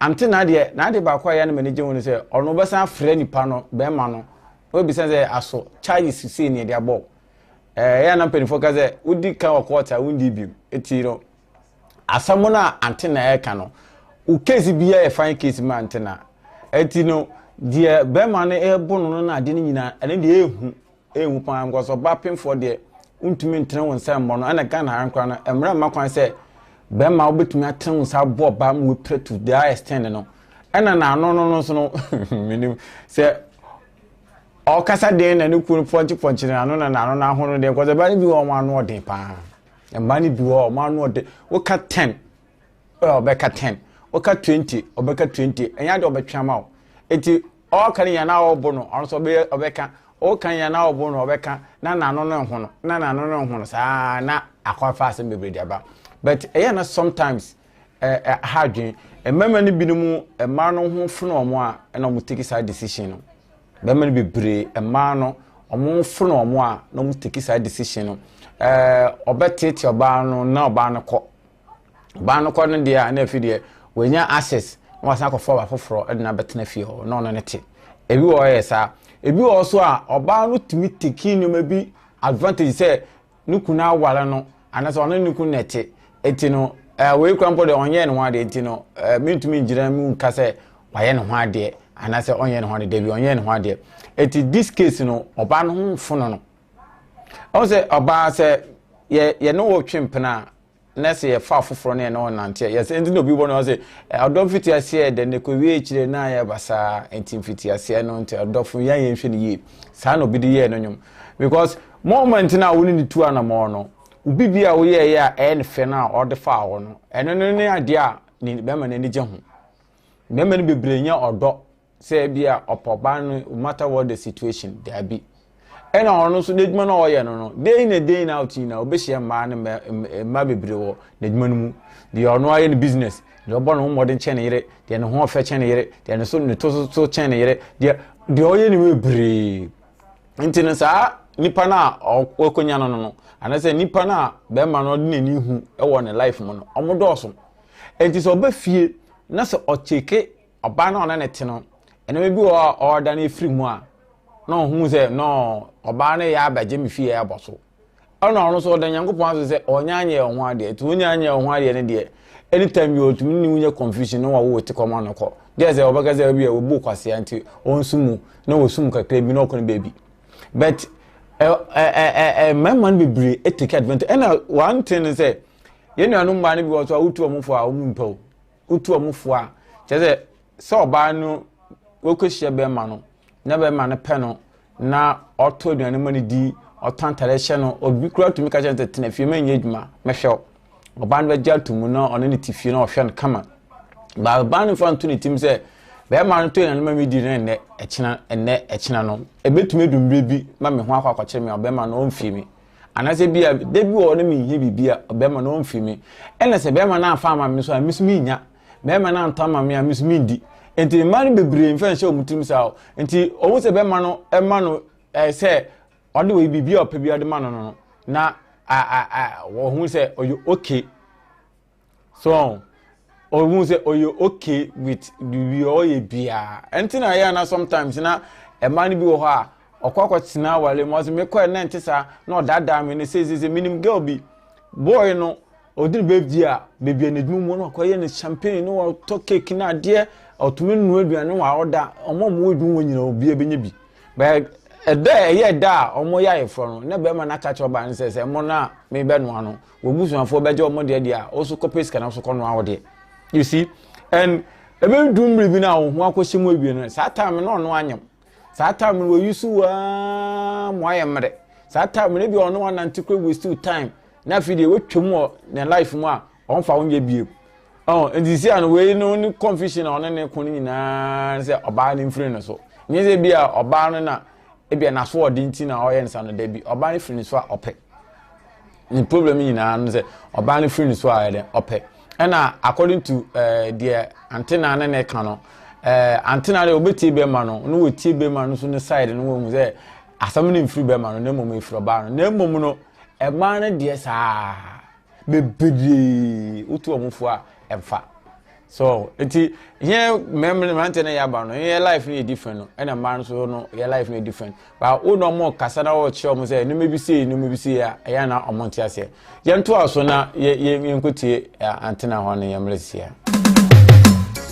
ante n'adeɛ n'adeɛ baako a ɛyɛ na m'ani gye ho ne sɛ ɔno ɔbɛsan afrɛ nipa no bɛrima no na wabisa sɛ aso charges sei ne ɛde abɔ ɛyɛ na mpanimfoɔ ka sɛ wodi kan wɔ court a wondi bi eti no asɛm no a ante na ɛka no wo case biara yɛ fine case ma ante na eti no deɛ bɛrima no ɛbɔ no no na ade no nyinaa ɛno deɛ ehu Ɛyɛ hu paa because ɔbaa pemfoɔ deɛ wontumi ntene wo nsa mmɔ no ɛna Ghana ha nkora no mmara mma kwan sɛ bɛrima wobɛtumi atene wo nsa abɔ ɔbaa mu wapira to the extent no ɛna n'ano no no nso no menim sɛ ɔkasa den na ne kunu pɔnkye pɔnkye n'ano na n'ano n'aho no deɛ because ɛbaa no bi wɔ wɔn ano ɔden paa mmaa no bi wɔ wɔn ano ɔden woka 10 ɔbɛka 10 woka 20 ɔbɛka 20 ɛnyɛ adeɛ ɔbɛtwe ama wo eti Ɔɔka no nyinaa na ɔɔbo no, ɔno nso ɔbɛyɛ ɔbɛka, ɔɔka nyinaa na ɔɔbo no ɔbɛka, na n'ano no nhono, na n'ano no nhono saa na akɔfa asɛm bebree de aba. But ɛyɛ na sometimes ɛ ɛ ha adwene. Mmarima no binom mmaa no ho fono wɔn a ɛna wɔn take saa decision no. Mmarima no bebree mmaa no wɔn ho fono wɔn a na wɔn take saa decision no. Ɛɛ ɔbɛteete ɔbaa no na ɔbaa no kɔ. Ɔbaa no kɔ no deɛ a na afi deɛ wanya access na wasan akɔfa ɔbaa foforɔ de no abɛtena fie hɔ na ɔno ne te. Ebi wɔ hɔ yɛ saa. Ebi wɔ hɔ so a ɔbaa no tumi take nneɛma bi advantage sɛ ne kunu aware no anaasɛ ɔno ne kunu na ɛte. Eti no ɛɛ wei kura mpo deɛ ɔnyɛɛ ne ho adeɛ nti no ɛɛ mentumi ngyina mu nka sɛ wayɛ ne ho adeɛ anaasɛ ɔnyɛ ne ho adeɛ dabi ɔnyɛɛ ne ho adeɛ. Eti this case no ɔbaa no ho mfono no. Ɔhu sɛ ɔbaa sɛ yɛ yɛne wo twe mpena a na sɛ yɛfa afoforɔ ne yɛne wo nante a yɛsɛ nti na obi bɔ no ɔsɛ ɔdɔ mfiti aseɛ dɛ ne kɔwie akyire na ayɛ basaa nti mfiti aseɛ no nti ɔdɔfo yɛn yɛn hwɛ no yie saa na obi de yɛɛ no nwom because moment na wo ne ne tu anamɔ no obi bi a woyɛɛyɛ a ɛyɛ ne fɛ no a ɔde faa hɔ no ɛno no ne adeɛ a ne bɛrima no ani gye ho bɛrima no bebree nyɛ ɔdɔ sɛ ebia ɔpɛ ɔbaa no no matter what the situation daabi ɛna ɔno nso n'adwuma no a ɔyɛ no no day in and day out nyinaa ɔbɛhyia mmaa ne mmaa bebree wɔ n'adwuma no mu deɛ ɔno ayɛ ne business deɛ ɔbɔ ne ho mmɔden kyɛn ne yere deɛ ne ho ɔfɛ kyɛn ne yere deɛ ne so ne to so so kyɛn ne yere deɛ deɛ ɔyɛ ne bebree nti no saa nipa no a ɔkɔnya no no no anaasɛ nipa no a bɛrima no ɔde n'ani hu wɔ ne life mu no ɔmo dɔɔso nti sɛ ɔba fie na sɛ ɔkyeke Ɔbaa no a ɔne no te no, nneɛma bi wɔ hɔ a ɔredane afiri mu a, na ɔhu sɛ no ɔbaa no yɛ abɛgye me fie abɔ so. Ɛna ɔno nso ɔda Nyankopɔn ase sɛ ɔnya anyɛ ɔho adeɛ. Nti ɔnya anyɛ ɔho adeɛ no deɛ, anytime bi ɔtumi ne wo nya confusion na wawo wo te kɔma no kɔ. Gye sɛ ɔbɛka sɛ ebi a wɔbu kwasea nti ɔnsu mu na wɔsum kakra bi na ɔkɔ no baabi. But ɛ ɛ ɛ mmarima no bebree take advantage. Ɛna one thing ne sɛ yɛn nuanom mmaa no bi wɔ so a wotu wɔn fo a wɔn mpɛ o. Wotu wɔn fo a, kyerɛ sɛ, sɛ ɔbaa no wɔkɔhyia bɛrima no na bɛrima no pɛ no na ɔtɔ aduane ma no di, ɔtɔ atare hyɛ no, obi koraa tumi ka kyerɛ no sɛ tena fie mɛnyɛ adwuma mɛhwɛ wo. Ɔbaa no bɛgye ato mu na ɔne no te fie na ɔhwɛ no kama. Ba ɔbaa no mfa nto ne tirim sɛ bɛrima no tɔ aduane ma me di no ɛnnɛ, ɛkyena, ɛnnɛ, ɛkyena no, ɛbɛtumi adu mmerɛ bi ma me ho akɔ akɔkyere me a ɔbɛrima no ɔmfii me. Anaasɛ bi a da bi wɔ hɔ na menhia biribi a ɔbɛrima no ɔmfiri me. Ɛna sɛ bɛrima no amfa ama me nso a, me nso mennya. Bɛrima no antɔ ama me a, me nso mendi. Nti mmaa no bebree mfa nhyɛ wɔn tirim saa o. Nti wɔn sɛ bɛrima no ma no ɛɛ sɛ ɔde wɔ biribi a ɔpɛ bi ɔde ma no no na a a a wɔn sɛ ɔyɛ okay. So ɔhu sɛ ɔyɛ okay with deɛ ɔyɛ biara ɛnti na ɛyɛ na sometimes na mmaa no bi wɔ hɔ a ɔkɔ akɔtena aware mu ɔsɛ mekɔ ɛnna nte saa na ɔdaadaa me no seesese menim girl bi boy no ɔdi ne birthday a beebi a n'adwuma mu no ɔkɔyɛ ne champagne na ɔtɔ cake na adeɛ ɔtumi nua aduane wɔ ɔda ɔmo a ɔmo wɔ adwuma mu nyinaa obiara bɛnya bi bɛɛ ɛda ɛyɛ ɛda a ɔmo yɛ ayeforɔ no na bɛrima no aka kyerɛ ɔbaa no sɛ sɛ mo no a mebɛnoa no W'abusuafoɔ bɛgye wɔn deɛ deɛ a, wo nso kɔpɛ sika na wo nso kɔnoa wo deɛ. You see? And ɛbɛdu mmere bi no a wo ho akɔhyɛ mu awie no, saa time no ɔno anyam. Saa time no wɔyi so waa mo ayɛ mmerɛ. Saa time no ebi ɔno anante kora waste time. Na afei deɛ watwam wɔ ne life mu a ɔmfa wo nyɛ biem. Ɔn, nti si ano wei no ne confusion a ɔne ne ko no nyinaa ne sɛ ɔbaa no mfiri ne so. Nyɛ sɛ bi a ɔbaa no na ebi a n'aso ɔde nti na ɔyɛ ne sa no da bi. Ɔbaa no firi ne so a ɔpɛ. Ne problem nyinaa no sɛ ɔbaa no firi ne so a ɛdɛ ɔpɛ. Ɛna according to ɛɛ eh, deɛ antena ne ne ka no ɛɛ eh, antena deɛ ɔbɛtie bɛrima no na wɔtie bɛrima no so ne side no wɔn sɛ asɛm no mfiri bɛrima no na mmom efiri ɔbaa no na mmom no ɛmaa no deɛ saa. Bebree wotu wɔn fo a ɛmfa. So nti yɛn mmarima mmeranteɛ no yɛaba no yɛn life no yɛ different no ɛna mmaa no nso no yɛ life no yɛ different. Ba wo na wɔn kasa na wɔkyerɛ wɔn sɛ nneɛma bi sei nneɛma bi sei a ɛyɛ na wɔn nte aseɛ. Yɛn to aso na yɛ yɛ yɛn ko tie antena hɔ no yɛn mmerɛ sia.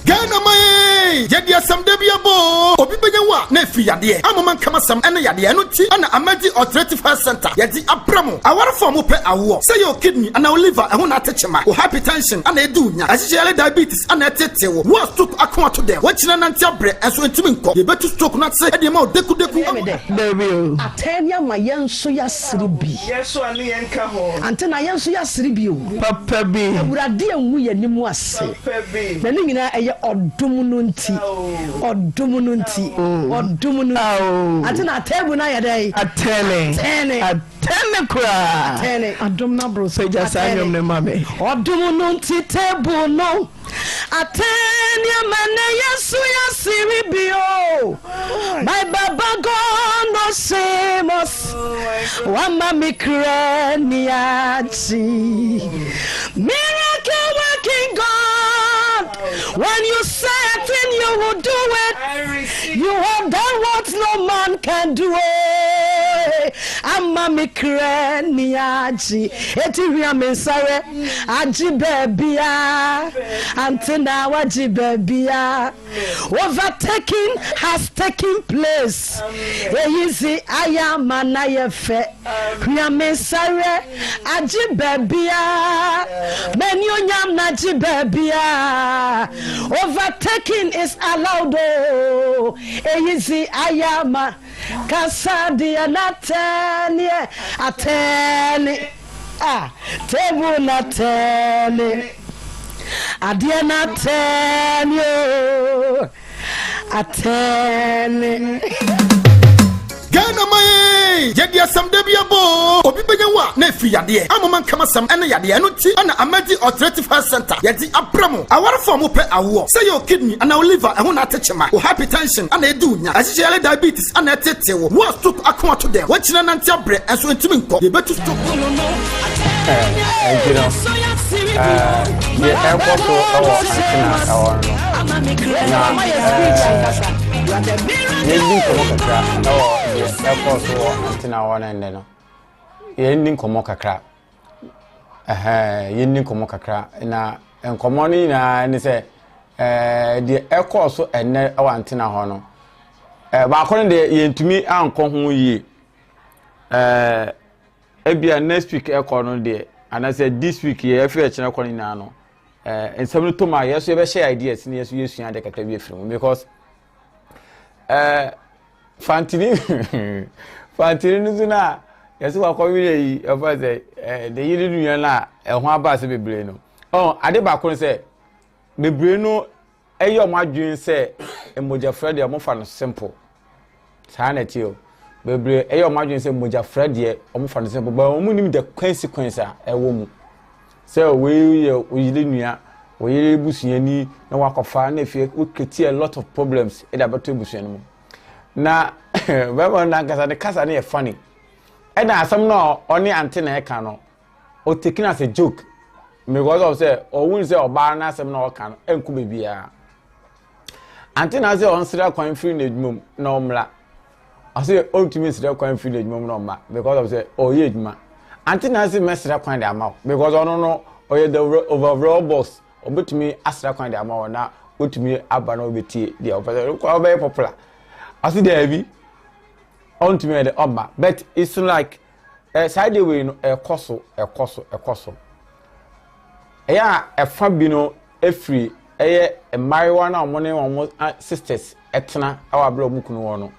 Ghana man ee, yɛde asɛm da bi abɔ oo, obi bɛnya wo a na ɛfiri yadeɛ, amoma nkamasɛm ɛne yadeɛ, ɛno nti ɛna Amadi Alternative Health Center yɛde abrɛ mo, awarefoɔ a mopɛ awoɔ, sɛ ɛyɛ wo kidney anaa wo liver ɛho na ate kyema, wo hypertension ana ɛdi wo nya, ɛhyehyɛ yare diabetes ana ɛtetee wo, wo a stroke ako ato dɛm, woakyini anante abrɛ ɛnso ɛntumi nkɔ, yɛbɛtu stroke no ase de ama wo dekudeku Ɛyɛ me dɛ. Dabi o. Atɛn ama yɛn nso yɛasere bi. Yɛn nso a ne yɛn ka ho. Ante na yɛn nso yɛasere bi o. Papa bi. Awurade angu yɛn anim ase. Papa bi. Na ne nyinaa ɛyɛ ɔdom no nti. Ɔdom no nti. Ɔdom no nti. Ante na atɛnbu no ayɛ dɛn? Atɛne. Atɛne. Atɛne koraa. Atɛne. Adom no aboro so. Pagya saa nnwom no ma me. Ɔdom no nti table no. Atɛne ama na yɛn nso yɛasere bi o. My Baba God no shame us. Wama me kra ni agye. Miracle working God. When you say a thing, you will do it. You have done what no man can do. Eh. Ama me kra ni agye. Eti hwia me nsare agye baabia. Ante na wagye baabia. Overtaking has taken place Eyi dze ayɛ ama no ayɛ fɛ Hwia me nsa werɛ agye baabiara M'anuonyam no agye baabiara Overtaking is allowed oh Eyi dze ayɛ ama Kasa deɛ n'atɛneɛ atɛne Ah, table n'atɛne Adeɛ n'atɛne oh Atɛne. Ghana man ee! Yɛde asɛm da bi abɔ oo, obi bɛnya wo a na ɛfiri yadeɛ, amoma nkamasɛm ɛne yadeɛ, ɛno nti ɛna Amadi Alternative Health Center yɛde abrɛ mo, awarefoɔ a mopɛ awoɔ, sɛ ɛyɛ wo kidney anaa wo liver ɛho na ate kyema, wo hypertension ana ɛdi wo nya, ɛhyehyɛ yare diabetes ana ɛtetee wo, wo a stroke ako ato dɛm, woakyini anante abrɛ ɛnso ɛntumi nkɔ, yɛbɛtu stroke. Nti no, deɛ ɛkɔ so wɔ Antena ɛhɔ no, na yɛdi nkɔmmɔ kakra ɛwɔ deɛ ɛkɔ so wɔ Antena hɔ no ɛnnɛ no. Yɛndi nkɔmmɔ kakra. Yɛndi nkɔmmɔ kakra na nkɔmmɔ no nyinaa ne sɛ deɛ ɛkɔɔ so ɛnnɛ wɔ Antena hɔ no, baako no deɛ yɛntumi ankɔ ho yie. Ebia next week ɛkɔ no deɛ anaasɛ this week yɛ ɛfiri ɛkyerɛ kɔ no nyinaa no ɛɛ nsɛm no tom a yɛ so yɛbɛhyɛ ideas ne yɛ so yɛsua adeɛ kakra bi afiri mu because ɛɛ fantini fantini no so no a yɛsɛ wakɔ werɛ yi ɛfa sɛ ɛɛ ne yere nua no a ɛho aba ase bebree no ɔn ade baako no sɛ bebree no ɛyɛ wɔn adwene sɛ mmogyafra deɛ wɔfa no simple. Saa na ɛte o. Bebree ɛyɛ wɔn adwene sɛ mmogyafra deɛ wɔfa no simple, but wɔn nim the consequence a ɛwɔ mu. Sɛ wei yɛ oyere nua, oyere busuani na wakɔfa na efie wo create a lot of problems ɛde abɛto abusua no mu. Na bɛrima no ankasa ne kasa no yɛ funny. Ɛna asɛm no a ɔne ante na ɛka no, o take no as a joke because of sɛ ɔhun sɛ ɔbaa no asɛm na ɔka no ɛnko baabiara ante na sɛ ɔnsrɛ kwan firi n'adwuma mu na ɔmmra ɔsɛ ɔntumi nsrɛ kwan firi n'adwuma mu na ɔmma because of sɛ ɔyɛ adwuma ante na sɛ mɛsrɛ kwan de ama wo because ɔno no ɔyɛ the overall boss ɔbɛtumi asrɛ kwan de ama wo na wotumi aba na ɔbɛtie deɛ ɔpɛ sɛ ɔbɛyɛ popular ɔsɛ daabi ɔntumi yɛ de ɔmma but it's like Eh, saa deɛ wei no ɛkɔ so, ɛkɔ so, ɛkɔ so. Ɛyɛ a ɛfa bi no ɛfiri ɛyɛ mmaayewa no a wɔn ne wɔn sisters ɛtena ɛwɔ abere a wɔn kunu wɔ no.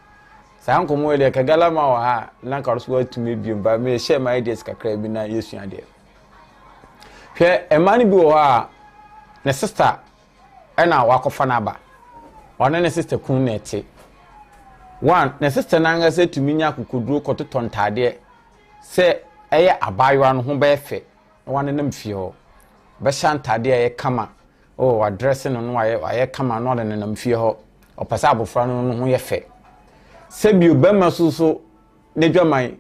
Saa nkɔmɔ yi deɛ kagala ma wɔ ha na nka so atumi abiem ba me share my ideas kakra bi na yɛsua deɛ. Hwɛ, mmaa no bi wɔ hɔ a, ne sista na wakɔfa no aba. Ɔne ne sista kunu na ɛte. One, ne sista no ankasa tumi nya akokoduro kɔtotɔ ntaadeɛ sɛ ɛyɛ abaayewa no ho bɛyɛ fɛ na wanenam fie hɔ. Ɔbɛhyɛ ntaadeɛ a ɛyɛ kama, oh, wadrɛse no na wayɛ, wayɛ kama na ɔde nenam fie hɔ. Ɔpɛ sɛ abɔfra no no ho yɛ fɛ. Sɛbio bɛrima so so n'adwaman,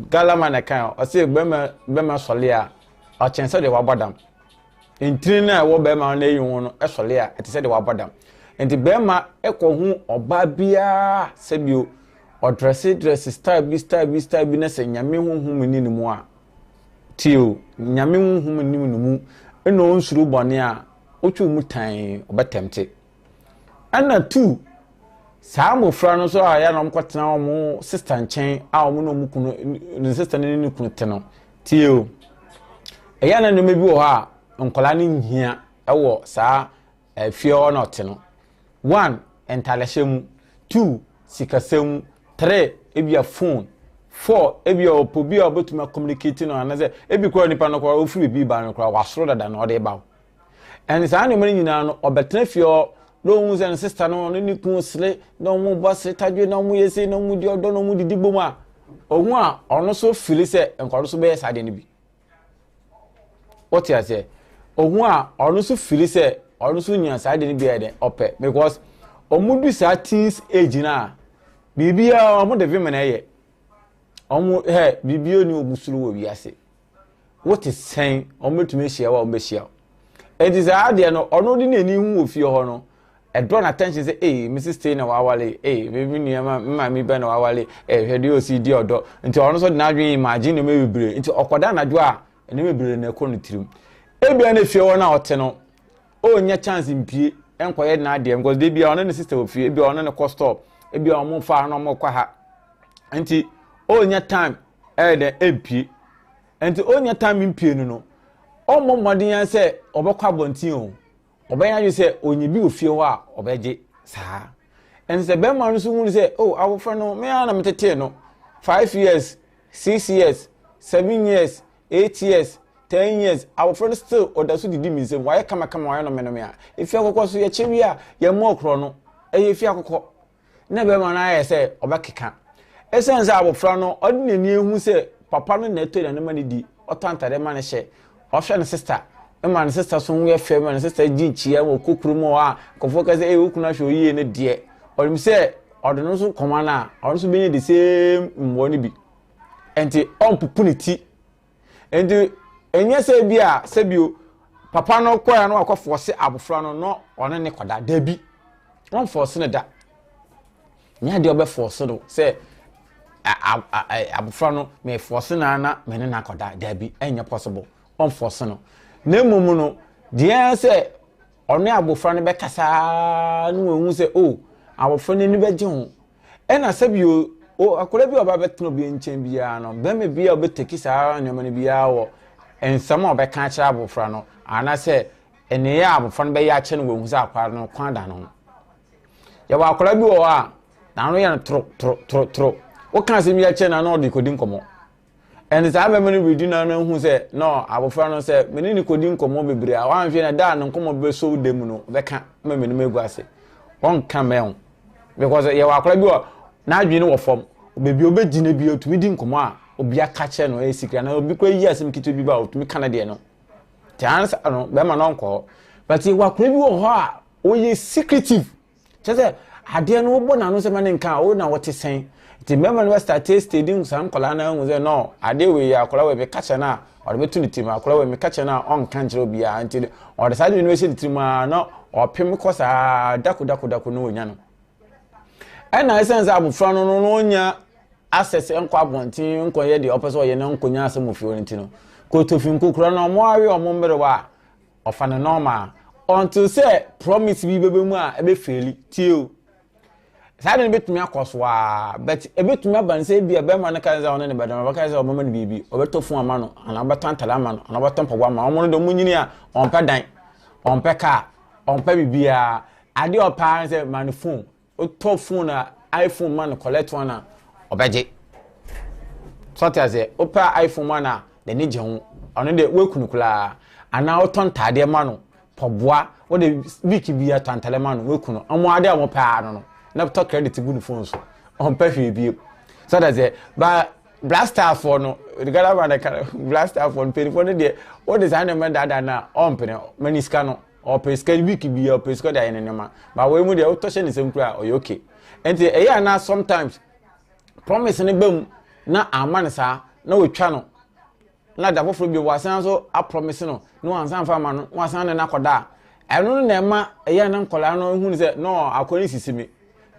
Galaman na ɛka, ɔse bɛrima bɛrima sɔle a, ɔkyɛn sɛ deɛ wabɔ dam. Ntini no a ɛwɔ bɛrima no ayi ho no sɔle a, ɛte sɛ deɛ wabɔ dam. Nti bɛrima kɔhu ɔbaa biara sɛbio ɔdrɛse drɛse style bi style bi style bi na sɛ nyame honhom nni ne mu a, tie o, nyame honhom nni ne mu ɛna ɔnsuro bɔne a, wotwe mu tan ɔbɛtɛmte. Ɛna tu saa mmɔfra no nso a yɛ na wɔkɔtena wɔn sista nkyɛn a wɔn ne wɔn kunu ne sista no ne ne kunu te no tie o ɛyɛ na nneɛma bi wɔ hɔ a nkwadaa no nhia wɔ saa fie hɔ na ɔte no one ntalehyɛ mu two sikasɛm mu three ebia phone four ebia ɔpɔ bi a ɔbɛtumi acommunicate no anasɛ ebi koraa nipa no koraa ofiri baabi ba no koraa wasoro dada na ɔde ba o. Ɛne saa nneɛma no nyinaa no, ɔbɛtena fie hɔ na ohun sɛ ne sista no ɔne ne kunu sere na wɔn bɔ sere tadwe na wɔn yɛ sei na wɔn di ɔdɔ na wɔn didi bom a, ohun a ɔno nso fili sɛ nka ɔno nso bɛyɛ saa deɛ no bi. Wote aseɛ? Ohun a ɔno nso fili sɛ ɔno nso nya saa deɛ no bi ayɛ dɛ ɔpɛ because wɔn du saa teens age no a, biribiara wɔn de vim na ɛyɛ. Wɔn hɛ biribiara ni wɔn soro wɔ wiase. Wote sɛn? Wɔbɛtumi ahyia wo a wɔbɛhyia wo. Enti saa adeɛ no, ɔno de n'ani hu wɔ fie hɔ no, ɛdɔ n'attention sɛ, ee, me sister yi na wawale, ee, me me nua ma me maame bɛ na wawale, ee, hwɛ deɛ ɔsi di ɔdɔ. Nti ɔno nso de n'adwene imagine nneɛma bebree. Nti ɔkɔda anadwo a, nneɛma bebree na ɛkɔ ne tirim. Ebia na fie hɔ no a ɔte no, ɔnnya chance mpie nkɔyɛ n'adeɛ because de bia ɔne ne sister wɔ fie, ebia ɔne ne kɔ store, ebia wɔn fa ha na wɔn kɔ ha. Nti ɔnnya time ɛyɛ dɛ ɛmpie. Nti ɔnya time mpie no no, ɔmmɔ mmɔden ara sɛ ɔbɛkɔ abɔnten o, ɔbɛyɛ adwene sɛ ɔnya bi wɔ fie hɔ a ɔbɛgye saa. Nti sɛ bɛrima no nso hunu sɛ, oh abɔfra no, me ara na metetee no, 5 years, 6 years, 7 years, 8 years, 10 years, abɔfra no still ɔda so didi me nsam, wayɛ kamakama, wayɛ nɔmenɔme a, efie akokɔ so yɛkyɛ wie a, yɛmmɔ ɔkorɔ no, ɛyɛ efie akokɔ. na bɛrima no ayɛ sɛ ɔbɛkeka. Esiane sɛ abofra no ɔde n'ani ahu sɛ papa no na ɛtɔ aduane ma no di, ɔtɔ antade ma no hyɛ, ɔhwɛ ne sista ma ne sista so ho yɛ fɛ ma ne sista gye nkyia ma ɔkɔ kurom hɔ a nkurɔfoɔ ka sɛ ee wo kunu ahwɛ wo yie no deɛ, ɔnim sɛ ɔde no nso kɔma no a ɔno nso bɛnya the same mmoa no bi. Nti ɔmpopo ne ti. Nti ɛnyɛ sɛ bi a sɛbio papa no kɔɛ no wakɔ fɔse abofra no na ɔne ne kɔda. Dabi. Wɔmfɔɔse no da. Nyɛ adeɛ ɔbɛfɔɔse no sɛ abofra no mefɔɔse no ara na me ne no akɔda. Dabi, ɛnyɛ possible. Ɔmfɔɔse no. Na mmom no, deɛ sɛ ɔne abofra no bɛkasa na wahu sɛ o, oh, abofra no ani bɛgye ho. Ɛna sɛbi o, akwadaa bi a ɔba bɛtena obi nkyɛn biara no, bɛrima bi a ɔbɛtaki saa nneɛma no biara wɔ nsɛm a ɔbɛka akyerɛ abofra no anaasɛ Nneyɛɛ a abɔfra no bɛyɛ akyɛ no wahu sɛ akwadaa no kwan da ne ho. Yɛwɔ akwadaa bi wɔ hɔ a n'ano yɛ no toro toro toro toro. Woka asɛm bi akyerɛ no a na ɔde kɔdi nkɔmmɔ. Ɛnti saa bɛma no redi no no hu sɛ no abɔfra no sɛ me ne no kɔdi nkɔmmɔ bebree a wanhwɛ na da a ne nkɔmmɔ bɛsɔ wo da mu no ɔbɛka ma m'anim agu ase. Ɔnka mmɛn ho. Because yɛwɔ akwadaa bi wɔ n'adwene wɔ fam. Baabi a ɔbɛgyina bi ɔtumi di nkɔmmɔ a obi aka kyerɛ no ɛyɛ secret anaa obi koraa yi asɛm ketewa bi ba a ɔtumi ka ne deɛ no. Nti ansa no bɛrima no ɔnkɔ hɔ. But yɛwɔ akwadaa bi wɔ hɔ a ɔyɛ secretive. Kyerɛ sɛ adeɛ no wobɔ n'ano sɛ ma ne nka a wo na wɔte sɛn. Nti mmarima no bɛstarte stadi saa nkwadaa no ahu sɛ no adeɛ wei yɛ akwadaa wei meka kyerɛ no a ɔde bɛto ne tirim akwadaa wei meka kyerɛ no a ɔnka nkyerɛ obiara nti ɔde saa adwene no bɛhyɛ ne tirim a na ɔpem kɔ saa dako dako dako na ɔnya no. Ɛna ɛsiane sɛ abɔfra no no ɔnya access nkɔ abɔnten nkɔyɛ deɛ ɔpɛ sɛ ɔyɛ na nkɔnya asɛm wɔ fie hɔ no nti no kotofi nkokora no ɔmo awe ɔmo mmerewa a ɔfa no normal until sɛ promise bi bɛbɛ mu a ɛbɛfeeli tie o saa de no bɛtumi akɔ so a but ɛbɛtumi aba no sɛ ebi a bɛrima no ka sɛ ɔne ne bɛda no ɔbɛka sɛ ɔbɛma no biribi ɔbɛtɔ fon ama no anaa ɔbɛtɔ antade ama no anaa ɔbɛtɔ mpaboa ama no ɔmo no deɛ ɔmo nyini a ɔmpɛ dan ɔmpɛ kaa ɔmpɛ biribiara adeɛ ɔpɛ ara sɛ ma no fon Wotɔ phone a iPhone ma no collect one a ɔbɛgye. So ate aseɛ? Wopɛ iPhone ma no a n'ani gye ho. Ɔno deɛ woaku no koraa. Anaa wotɔ ntaadeɛ ma no, pɔboa, wode week biara tɔ ntadeɛ ma no, woaku no. Ɔmo adeɛ a ɔmo pɛ ara no no, na tɔ credit gu ne phone so. Ɔmpɛ hwee bio. So that's it. But Black Star foɔ no, Ghana man ka Black Star foɔ no, mpanyinfoɔ no deɛ, wode saa nneɛma daadaa no a, ɔmpene. Ma ne sika no. Ɔpɛ sika week biara ɔpɛ sika de ayɛ ne nneɛma. But wei mu deɛ wotɔ hyɛ ne nsam koraa ɔyɛ okay. Nti ɛyɛ a na sometimes promise no ba mu na amma no saa na wɔtwa no na da foforɔ bi wasan nso aprɔmise no na wansan fa ama no na wasan ne no akɔda a ɛno no na ɛma ɛyɛ na nkɔlaa no hu no sɛ no akɔ ne sisi mi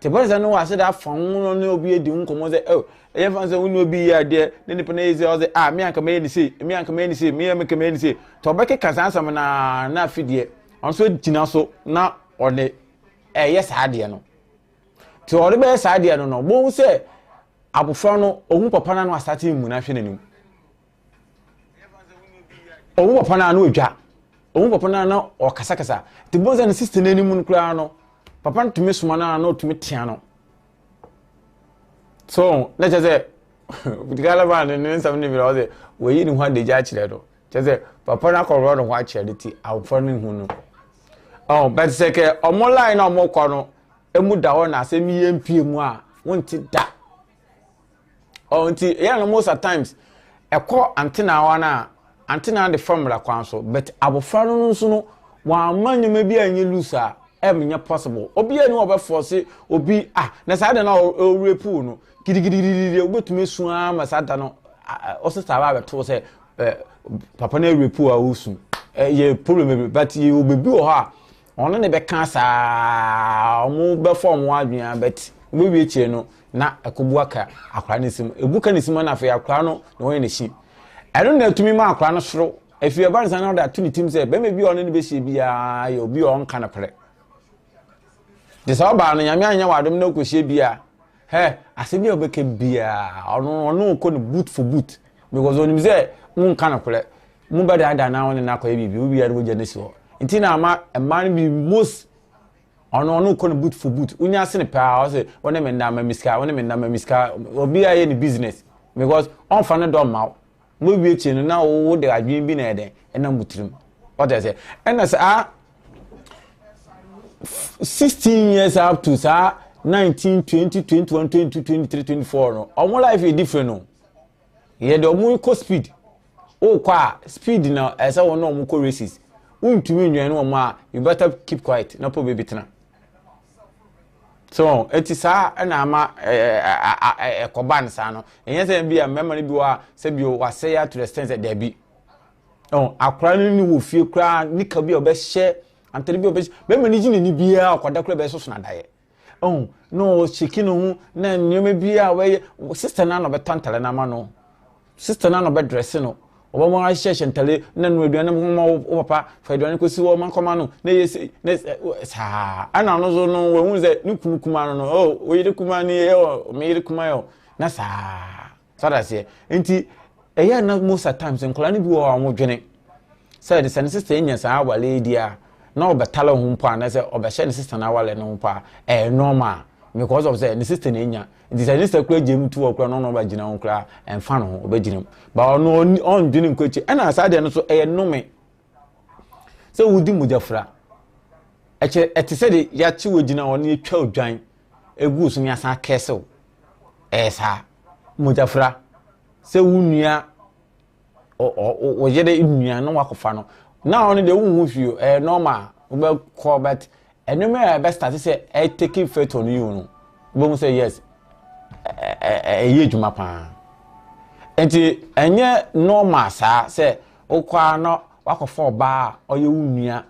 te bɔne sɛ no wase da afa ho no ne obi adi ho nkɔmmɔ sɛ oh ɛyɛ fa sɛ wo ne obi yɛ adeɛ ne nipa no yɛ sɛ ɔsɛ ah me anka mɛyɛ ne sei me anka mɛyɛ ne sei me anka mɛyɛ ne sei tɔ ɔbɛkeka saa asɛm na na afi deɛ ɔno nso gyina so na ɔde ɛyɛ saa adeɛ no Nti ɔde bɛyɛ saa deɛ no no, bohu sɛ abofra no ɔhu papa no ano asate mmu no ahwɛ n'anim. Ɔhu papa no ano adwa. Ɔhu papa no ano ɔkasakasa. Nti bohu sɛ ne sista no anim no koraa no, papa no tumi soma no a na ɔtumi tea no. So, na kyerɛ sɛ Galaba ne ne nsɛm no bi na ɔsɛ wɔyi ne ho adagya akyerɛ no. Kyerɛ sɛ papa no akɔworɔ ne ho akyerɛ no ti abɔfra no nhu no. Oh, but sɛ kɛ ɔmo line na ɔmo kɔ no emu da hɔ na asɛm yi mpie mu a wonte da. Oh, nti ɛyɛ no most at times ɛkɔ antena hɔ no a antena de fa mmara kwan so but abɔfra no nso no wɔama nneɛma bi a ɛnyɛ loose a ɛnyɛ possible. Obi a ni wɔbɛfɔse obi ah na saa da no a ɔwura pool no gidigidigidi wobɛtumi asu ara ma saa da no ɔsesa aba abɛto sɛ papa no awie pool a ɔresu ɛyɛ problem bebree but yɛ wɔ bebi wɔ hɔ a ɔno ne bɛka saa ɔmo bɛfa ɔmo adwene a but wɔbɛwie akyire no na ɛkɔbu aka akwaraa no nsam ebu ka ne nsam na afei akwaraa no na wɔyɛ n'akyi ɛno na atumi ma akwaraa no soro efi ɛba ne sa na ɔde ato ne tim sɛ bɛrima bi a ɔne no bɛhyia biara yɛ obi a ɔnka no korɛ te sɛ ɔbaa no nyame anyɛ w'adom na ɔkɔhyia bi a Hɛ, asɛm bi a ɔbɛka biara, ɔno ɔne ɔkɔ no boot for boot because ɔnim sɛ wonka nokorɛ. Mo bɛdaadaa na ɔne no akɔyɛ biribi, wo biara wogya no si hɔ. Nti na ama mmaa no bi most ɔno ɔno kɔ no boot for boot. Wonya ase no paa ɔsɛ wɔne me nna ma me sika, wɔne me nna ma me sika. Obiara yɛ ne business because ɔmfa ne dɔ mma wo. Mowie akyire no na wo de adwene bi na ɛyɛ dɛn ɛnam wo tirim. Wɔte aseɛ? Ɛna saa 16 years up to saa 19 20 21 22 23 24 no ɔmo life yɛ different no yɛ de ɔmo kɔ speed wokɔ a speed na ɛsɛ wɔn na ɔmo kɔ races wontumi nwɛn no wɔn a you better keep quiet na pɔ baabi tena so eti saa ɛna ama ɛɛ ɛkɔba no saa no ɛnyɛ sɛ bi a mmarima no bi wɔ a sɛ bi wasɛe ato the extent sɛ daabi Ɔn, akwadaa no ne wɔ fie koraa, nika bi a ɔbɛhyɛ, antade bi a ɔbɛhyɛ, bɛrima no gye n'ani biara ɔkɔda koraa bɛsoso n'adaeɛ. Ɔn, na ɔhyeki ne ho, na nneɛma bi a ɔbɛyɛ, sista no na ɔbɛtɔ ntade no ama no, sista no na ɔbɛdrɛse no, ɔbɛma ahyehyɛ ntade, na no aduane no ma wo papa, fa aduane kɔsi hɔ ma nkɔma no, na ɛyɛ sei, na saa. Ɛna ɔno nso no, wahu sɛ ne kunu kumaa no no, oh, wo yere kumaa ni, oh, me yere kumaa yɛ o, na saa. So ate aseɛ? Nti ɛyɛ na most at times nkwadaa no bi wɔ hɔ a wɔdwene sɛ sɛ ne sista nya saa awale yi deɛ a na ɔbɛtale ho mpo anaasɛ ɔbɛhyɛ ne sista no awale no ho mpo a ɛyɛ normal because of sɛ ne sista na anya nti sɛ ne sista kura gye mu tu hɔ kura na ɔno ɔbɛgyina ho kura ɛmfa ne ho ɔbɛgyina mu ba ɔno ɔndwene nkɔ akyi ɛna saa deɛ no so ɛyɛ nnome sɛ wodi mogyafra ɛkyɛ ɛte sɛ de yɛakye wɔ gyina hɔ na yɛtwa odwan egu so ne asan akɛsew Ɛyɛ saa. Mogyafra, sɛ wo nua, wo yere nua na wakɔfa no, na ɔno deɛ wonhu hwee o, ɛyɛ normal, wobɛkɔ but ɛnneɛma a ɛbɛ start sɛ ɛ take effect on you no, wobɛhu sɛ yes, ɛyɛ adwuma paa. Nti ɛnyɛ normal saa sɛ wokɔ a na wakɔfa ɔbaa a ɔyɛ wo nua,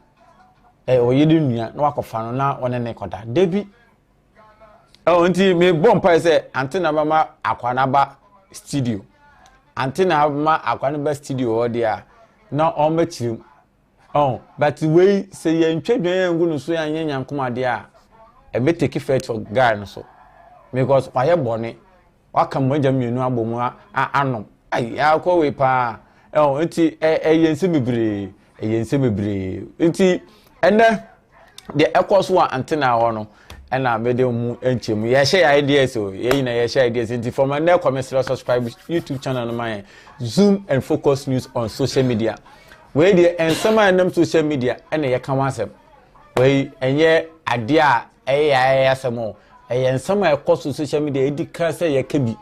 ɔyere nua na wakɔfa no na ɔne ne kɔda. Dabi. Oh, nti mebɔ mpae sɛ ante na bɛma akwa no aba studio. Ante na ma akwa no ba studio hɔ deɛ a, na ɔmmɛkyerɛ mu. Oh, but wei sɛ yɛntwa dwan angu no so yɛanyɛ nyankom adeɛ a, ɛbɛ take effect for guy no so. Because wayɛ bɔne. Waka mogya mmienu abɔ mu anom. Ai, akɔ wei paa. Ɛwɔ nti ɛyɛ nsɛm bebree. Ɛyɛ nsɛm bebree. Nti ɛnɛ deɛ ɛkɔ so wɔ antena hɔ no ɛna mede ho nkyɛn mu. Yɛhyɛ yɛ ideas o. Yɛn nyinaa yɛhyɛ ideas. Nti from ɛnɛ kɔ mesrɛ subscribe YouTube channel no ma yɛn. Zoom and Focus News on social media. Wei deɛ nsɛm a ɛnam social media ɛna yɛka ho asɛm. Wei ɛnyɛ adeɛ a ɛyɛ yɛayɛ asɛm o. Ɛyɛ nsɛm a ɛkɔ so social media ɛdi kan sɛ yɛka bi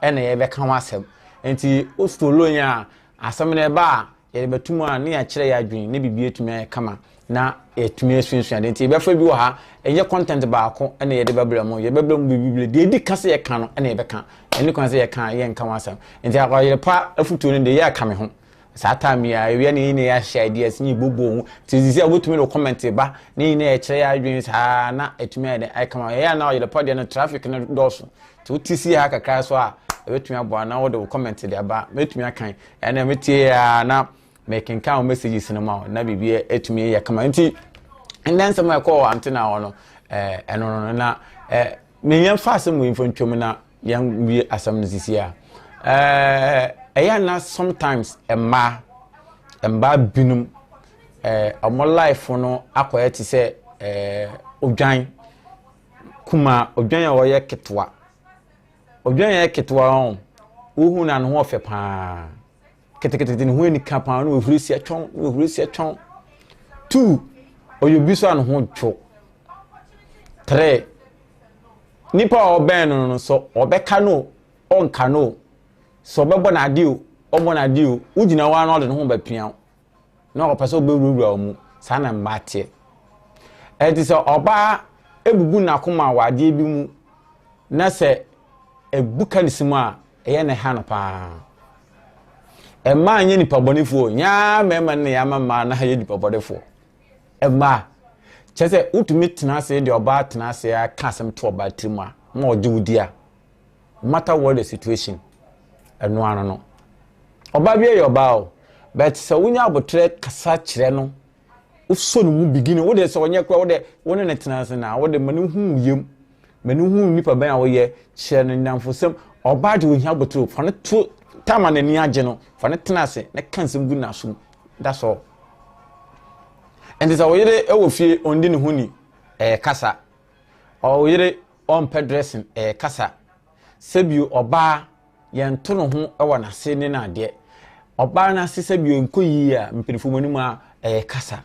ɛna yɛbɛka ho asɛm. Nti wo follow yɛn a asɛm no ɛba a yɛde bɛto mu a ne yɛakyerɛ yɛn adwene ne biribi atumi ayɛ kama na yɛatumi asuasua ade. Nti yɛbɛfa bi wɔ ha, ɛnyɛ content baako na yɛde bɛbrɛ mo, yɛbɛbrɛ mo biribi deɛ ɛdi ka sɛ yɛka no na yɛbɛka, ɛne kwan sɛ yɛka a yɛnka ho asɛm. Nti ɔyere pa afutuo no deɛ yɛ aka me ho. Saa time yi a ewia ne nyina yɛahyɛ ideas ne yɛbobɔ ho. Nti sisi a wobɛtumi de comment ba ne nyina yɛkyerɛ yɛ adwene saa na ɛtumi ayɛ dɛ ayɛ kama. Ɛyɛ a na ɔyere pa deɛ no traffic no dɔɔso. Nti wote si ha kakra so a ɛbɛtumi aboa na wode wo comment de aba. Mɛtumi akan ɛna metie a na mekenkan wo messages no ma wo na biribi atumi yɛ kama. Nti ndɛ nsɛm a ɛkɔɔ wɔ antena hɔ no ɛno no na menyɛ mfa asɛm wei mfa ntwam na yɛnwie asɛm no sisi a ɛyɛ na sometimes mmaa mmaa binom ɔmo life no akɔyɛ te sɛ odwan kumaa odwan a ɔyɛ ketewa odwan a ɔyɛ ketewa ho wohu na ne ho ɔfɛ paa ketekete ne ho anika paa na wɔhuri si atwɔn na wɔhuri si atwɔn two ɔyɛ obi so a ne ho dwo three nipa a ɔbɛn no no so ɔbɛka no ɔnka no sɛ ɔbɛbɔ n'ade o ɔbɔ n'ade o wogyina hɔ ara na ɔde ne ho bɛpia wo na ɔpɛ sɛ ɔbɛwurawura wo mu saa na mmaa teɛ ɛnti sɛ ɔbaa ebubu n'akoma wɔ adeɛ bi mu na sɛ ebu ka ne si mu a ɛyɛ ne ha no paa mmaa nyɛ nipa bɔnefoɔ nyaa mmarima no na yɛama mmaa no ayɛ nipa bɔnefoɔ mmaa kyerɛ sɛ wotumi tena ase deɛ ɔbaa tena ase aka asɛm to ɔbaa tirim a ma ɔgye wo di a no matter what the situation ɛno ano no ɔbaa bi yɛ ɔbaa o but sɛ wonya abotrɛ kasa kyerɛ no wosɔ ne mu beginning wode sɛ ɔnyɛ kora wode wo ne ne tena ase na wode ma ne hu yam ma ne hu nipa bɛn a woyɛ kyerɛ no nnamfosɛm ɔbaa de ohia abotrɛ fa no to time a n'ani agye no fa no tena ase na ka nsɛm gu n'asom that's all nti sɛ wo yere wɔ fie ɔndi ne ho ni ɛyɛ kasa ɔwo yere ɔmpɛ dressing ɛyɛ kasa sɛbio ɔbaa yɛnto ne ho wɔ n'ase ne n'adeɛ ɔbaa n'ase sɛbio nkɔ yie a mpanyinfoɔ mu anim a ɛyɛ kasa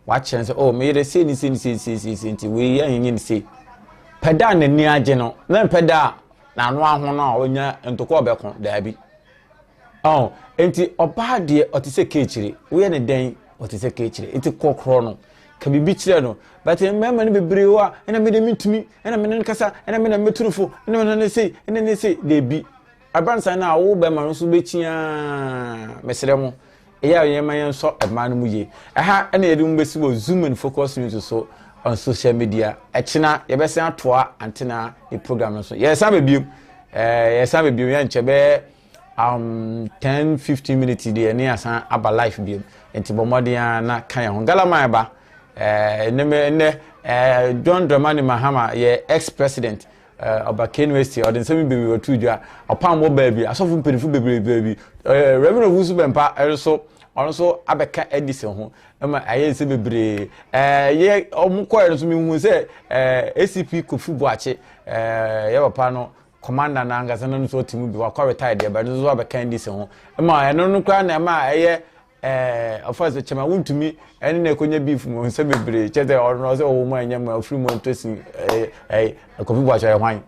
wakyerɛ no sɛ oh me yere sei ne sei ne sei sei sei sei nti wei yɛ nyɛ ne sei pɛ da a n'ani agye no na mpɛ da a n'ano aho no a ɔnya ntokɔ ɔbɛko daabi ɔn nti ɔbaa deɛ ɔte sɛ keekyire woyɛ ne dɛn ɔte sɛ keekyire nti kɔkorɔ no ka biribi kyerɛ no but mmarima no bebree hɔ a ɛna me de mentumi ɛna me ne no kasa ɛna me na mɛtu no fo ɛna me ne sei ɛna ne sei deebi abansan no a wo bɛrima no nso bɛkyiaa mesrɛ mo ɛyɛ a yɛma yɛnsɔ mmaa no mu yie ɛha ɛna yɛde mu bɛsi wɔ zoom and focus news so on social media ɛkyena yɛbɛsan atoa antena ne program no so yɛsan bɛbiem ɛɛ yɛsan bɛbiem yɛnkyɛ bɛyɛ um, 10 15 minutes deɛ ne asan aba life biom nti bɔ mmɔden a na ka yɛn ho galaman ba ɛɛ nnɛ nnɛ ɛɛ John Dramani Mahama yɛ ex president ɔba KNUST ɔde nsɛm bebree ɔto dwa ɔpam wɔ baabi asɔfo mpanyinfo bebree baabi ɛɛ Reverend Owusu Bɛmpa nso ɔno nso abɛka Edison ho ɛma ayɛ nsɛm bebree ɛɛ yɛ ɔmo kɔɛ no nso mi hu sɛ ɛɛ ACP Kofi Boakye ɛɛ yɛ papa no commander no ankasa no nso ɔte mu bi wakɔ retire deɛ bɛno nso abɛka Edison ho ɛma ɛno no koraa na ɛma ɛyɛ ɛɛ ɔfa sɛ kyɛma wontumi ɛne na ɛkɔnya beef mu nsɛm bebree kyɛ sɛ ɔno sɛ ɔwɔ mu a ɛnyɛ mu ɔfiri mu ɔntɔ si ɛɛ ɛɛ Kofi Boakye ɔyɛ hwan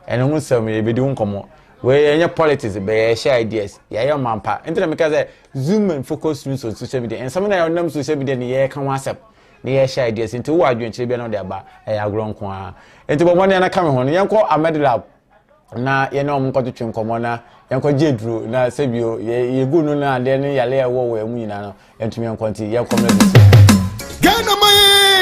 ɛno ho nsɛm yɛbɛdi ho nkɔmmɔ wei ɛnyɛ politics bɛyɛ ɛhyɛ ideas yɛayɛ ɔmampa nti na meka sɛ zoom and focus news on social media nsɛm na ɛnam social media ne yɛka ho asɛm ne yɛhyɛ ideas nti wowɔ adwenkyerɛ bi na wode aba ɛyɛ agorɔ nko ara nti bɔ mmɔden na ka me ho no yɛnkɔ Ahmed Lab na yɛne wɔn nkɔtwetwe nkɔmmɔ na yɛnkɔgye aduro na sɛbio yɛgu no na adeɛ ne yale a ɛwɔ wɔ mu nyinaa no yɛntumi yɛnkɔ nti yɛnkɔ mmerɛ sisi. Ghana man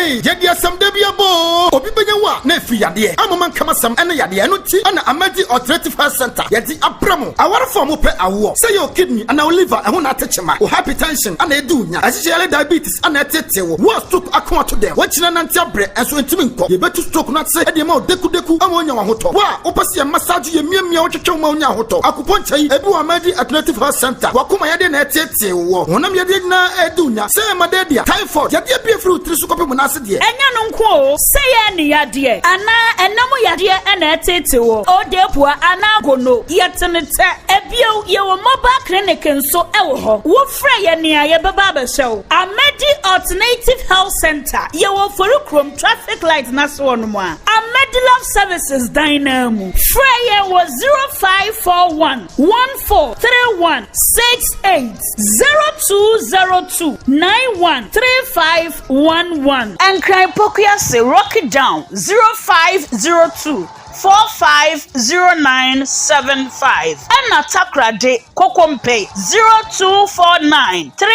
ee, yɛde asɛm da bi abɔ o. Obi bɛnya wo a na ɛfiri yadeɛ. Amoma nkam asɛm ɛne yadeɛ. Ɛno nti ɛna Amadi Alternative Health Center yɛde abrɛ mo. Awarefo a mopɛ awoɔ, sɛ yɛ wo kidney anaa wo liver ɛho na ate kyema, wo hypertension ana ɛdi wo nya, ɛhyehyɛ yare diabetes ana ɛtetee wo, wo a stroke ako ato dɛm, woakyina nante abrɛ nso ɛntumi nkɔ, yɛbɛtu stroke no ase de ama wo dekudeku ama woanya w'ahotɔ. Wo a wopɛ sɛ yɛ massage yɛ miamia wo twetwe wo ma wonya ahotɔ, akupɔnkyɛ yi ebi wɔ Amadi Alternative Health Center. W'akoma yadeɛ na ɛtetee wo, honam yadeɛ nyinaa ɛredi wo nya, sɛ ɛyɛ malaria, typhoid, yadeɛ bi a ɛfiri wo tiri so kɔpem wo nan ase deɛ. Ɛnyɛ no nko o, sɛ yɛ. yɛ ne yadeɛ anaa ɛna mu yadeɛ na ɛtete wɔ odepua anaa gono, yɛte ne tɛ. Ebio, yɛwɔ mobile clinic nso ɛwɔ hɔ. Wofrɛ yɛ nea yɛbɛba abɛhyɛ wo. Amadi Alternative Health Center, yɛwɔ Forikurom traffic light n'ase wɔ nom a Amadi Love Services dan naa mu. Frɛ yɛn wɔ 0541 1431 68, 0202 913511. Nkran Pokuase Rocky Down, 0502 450975, ɛna Takoradi Kokompe, 0249 3.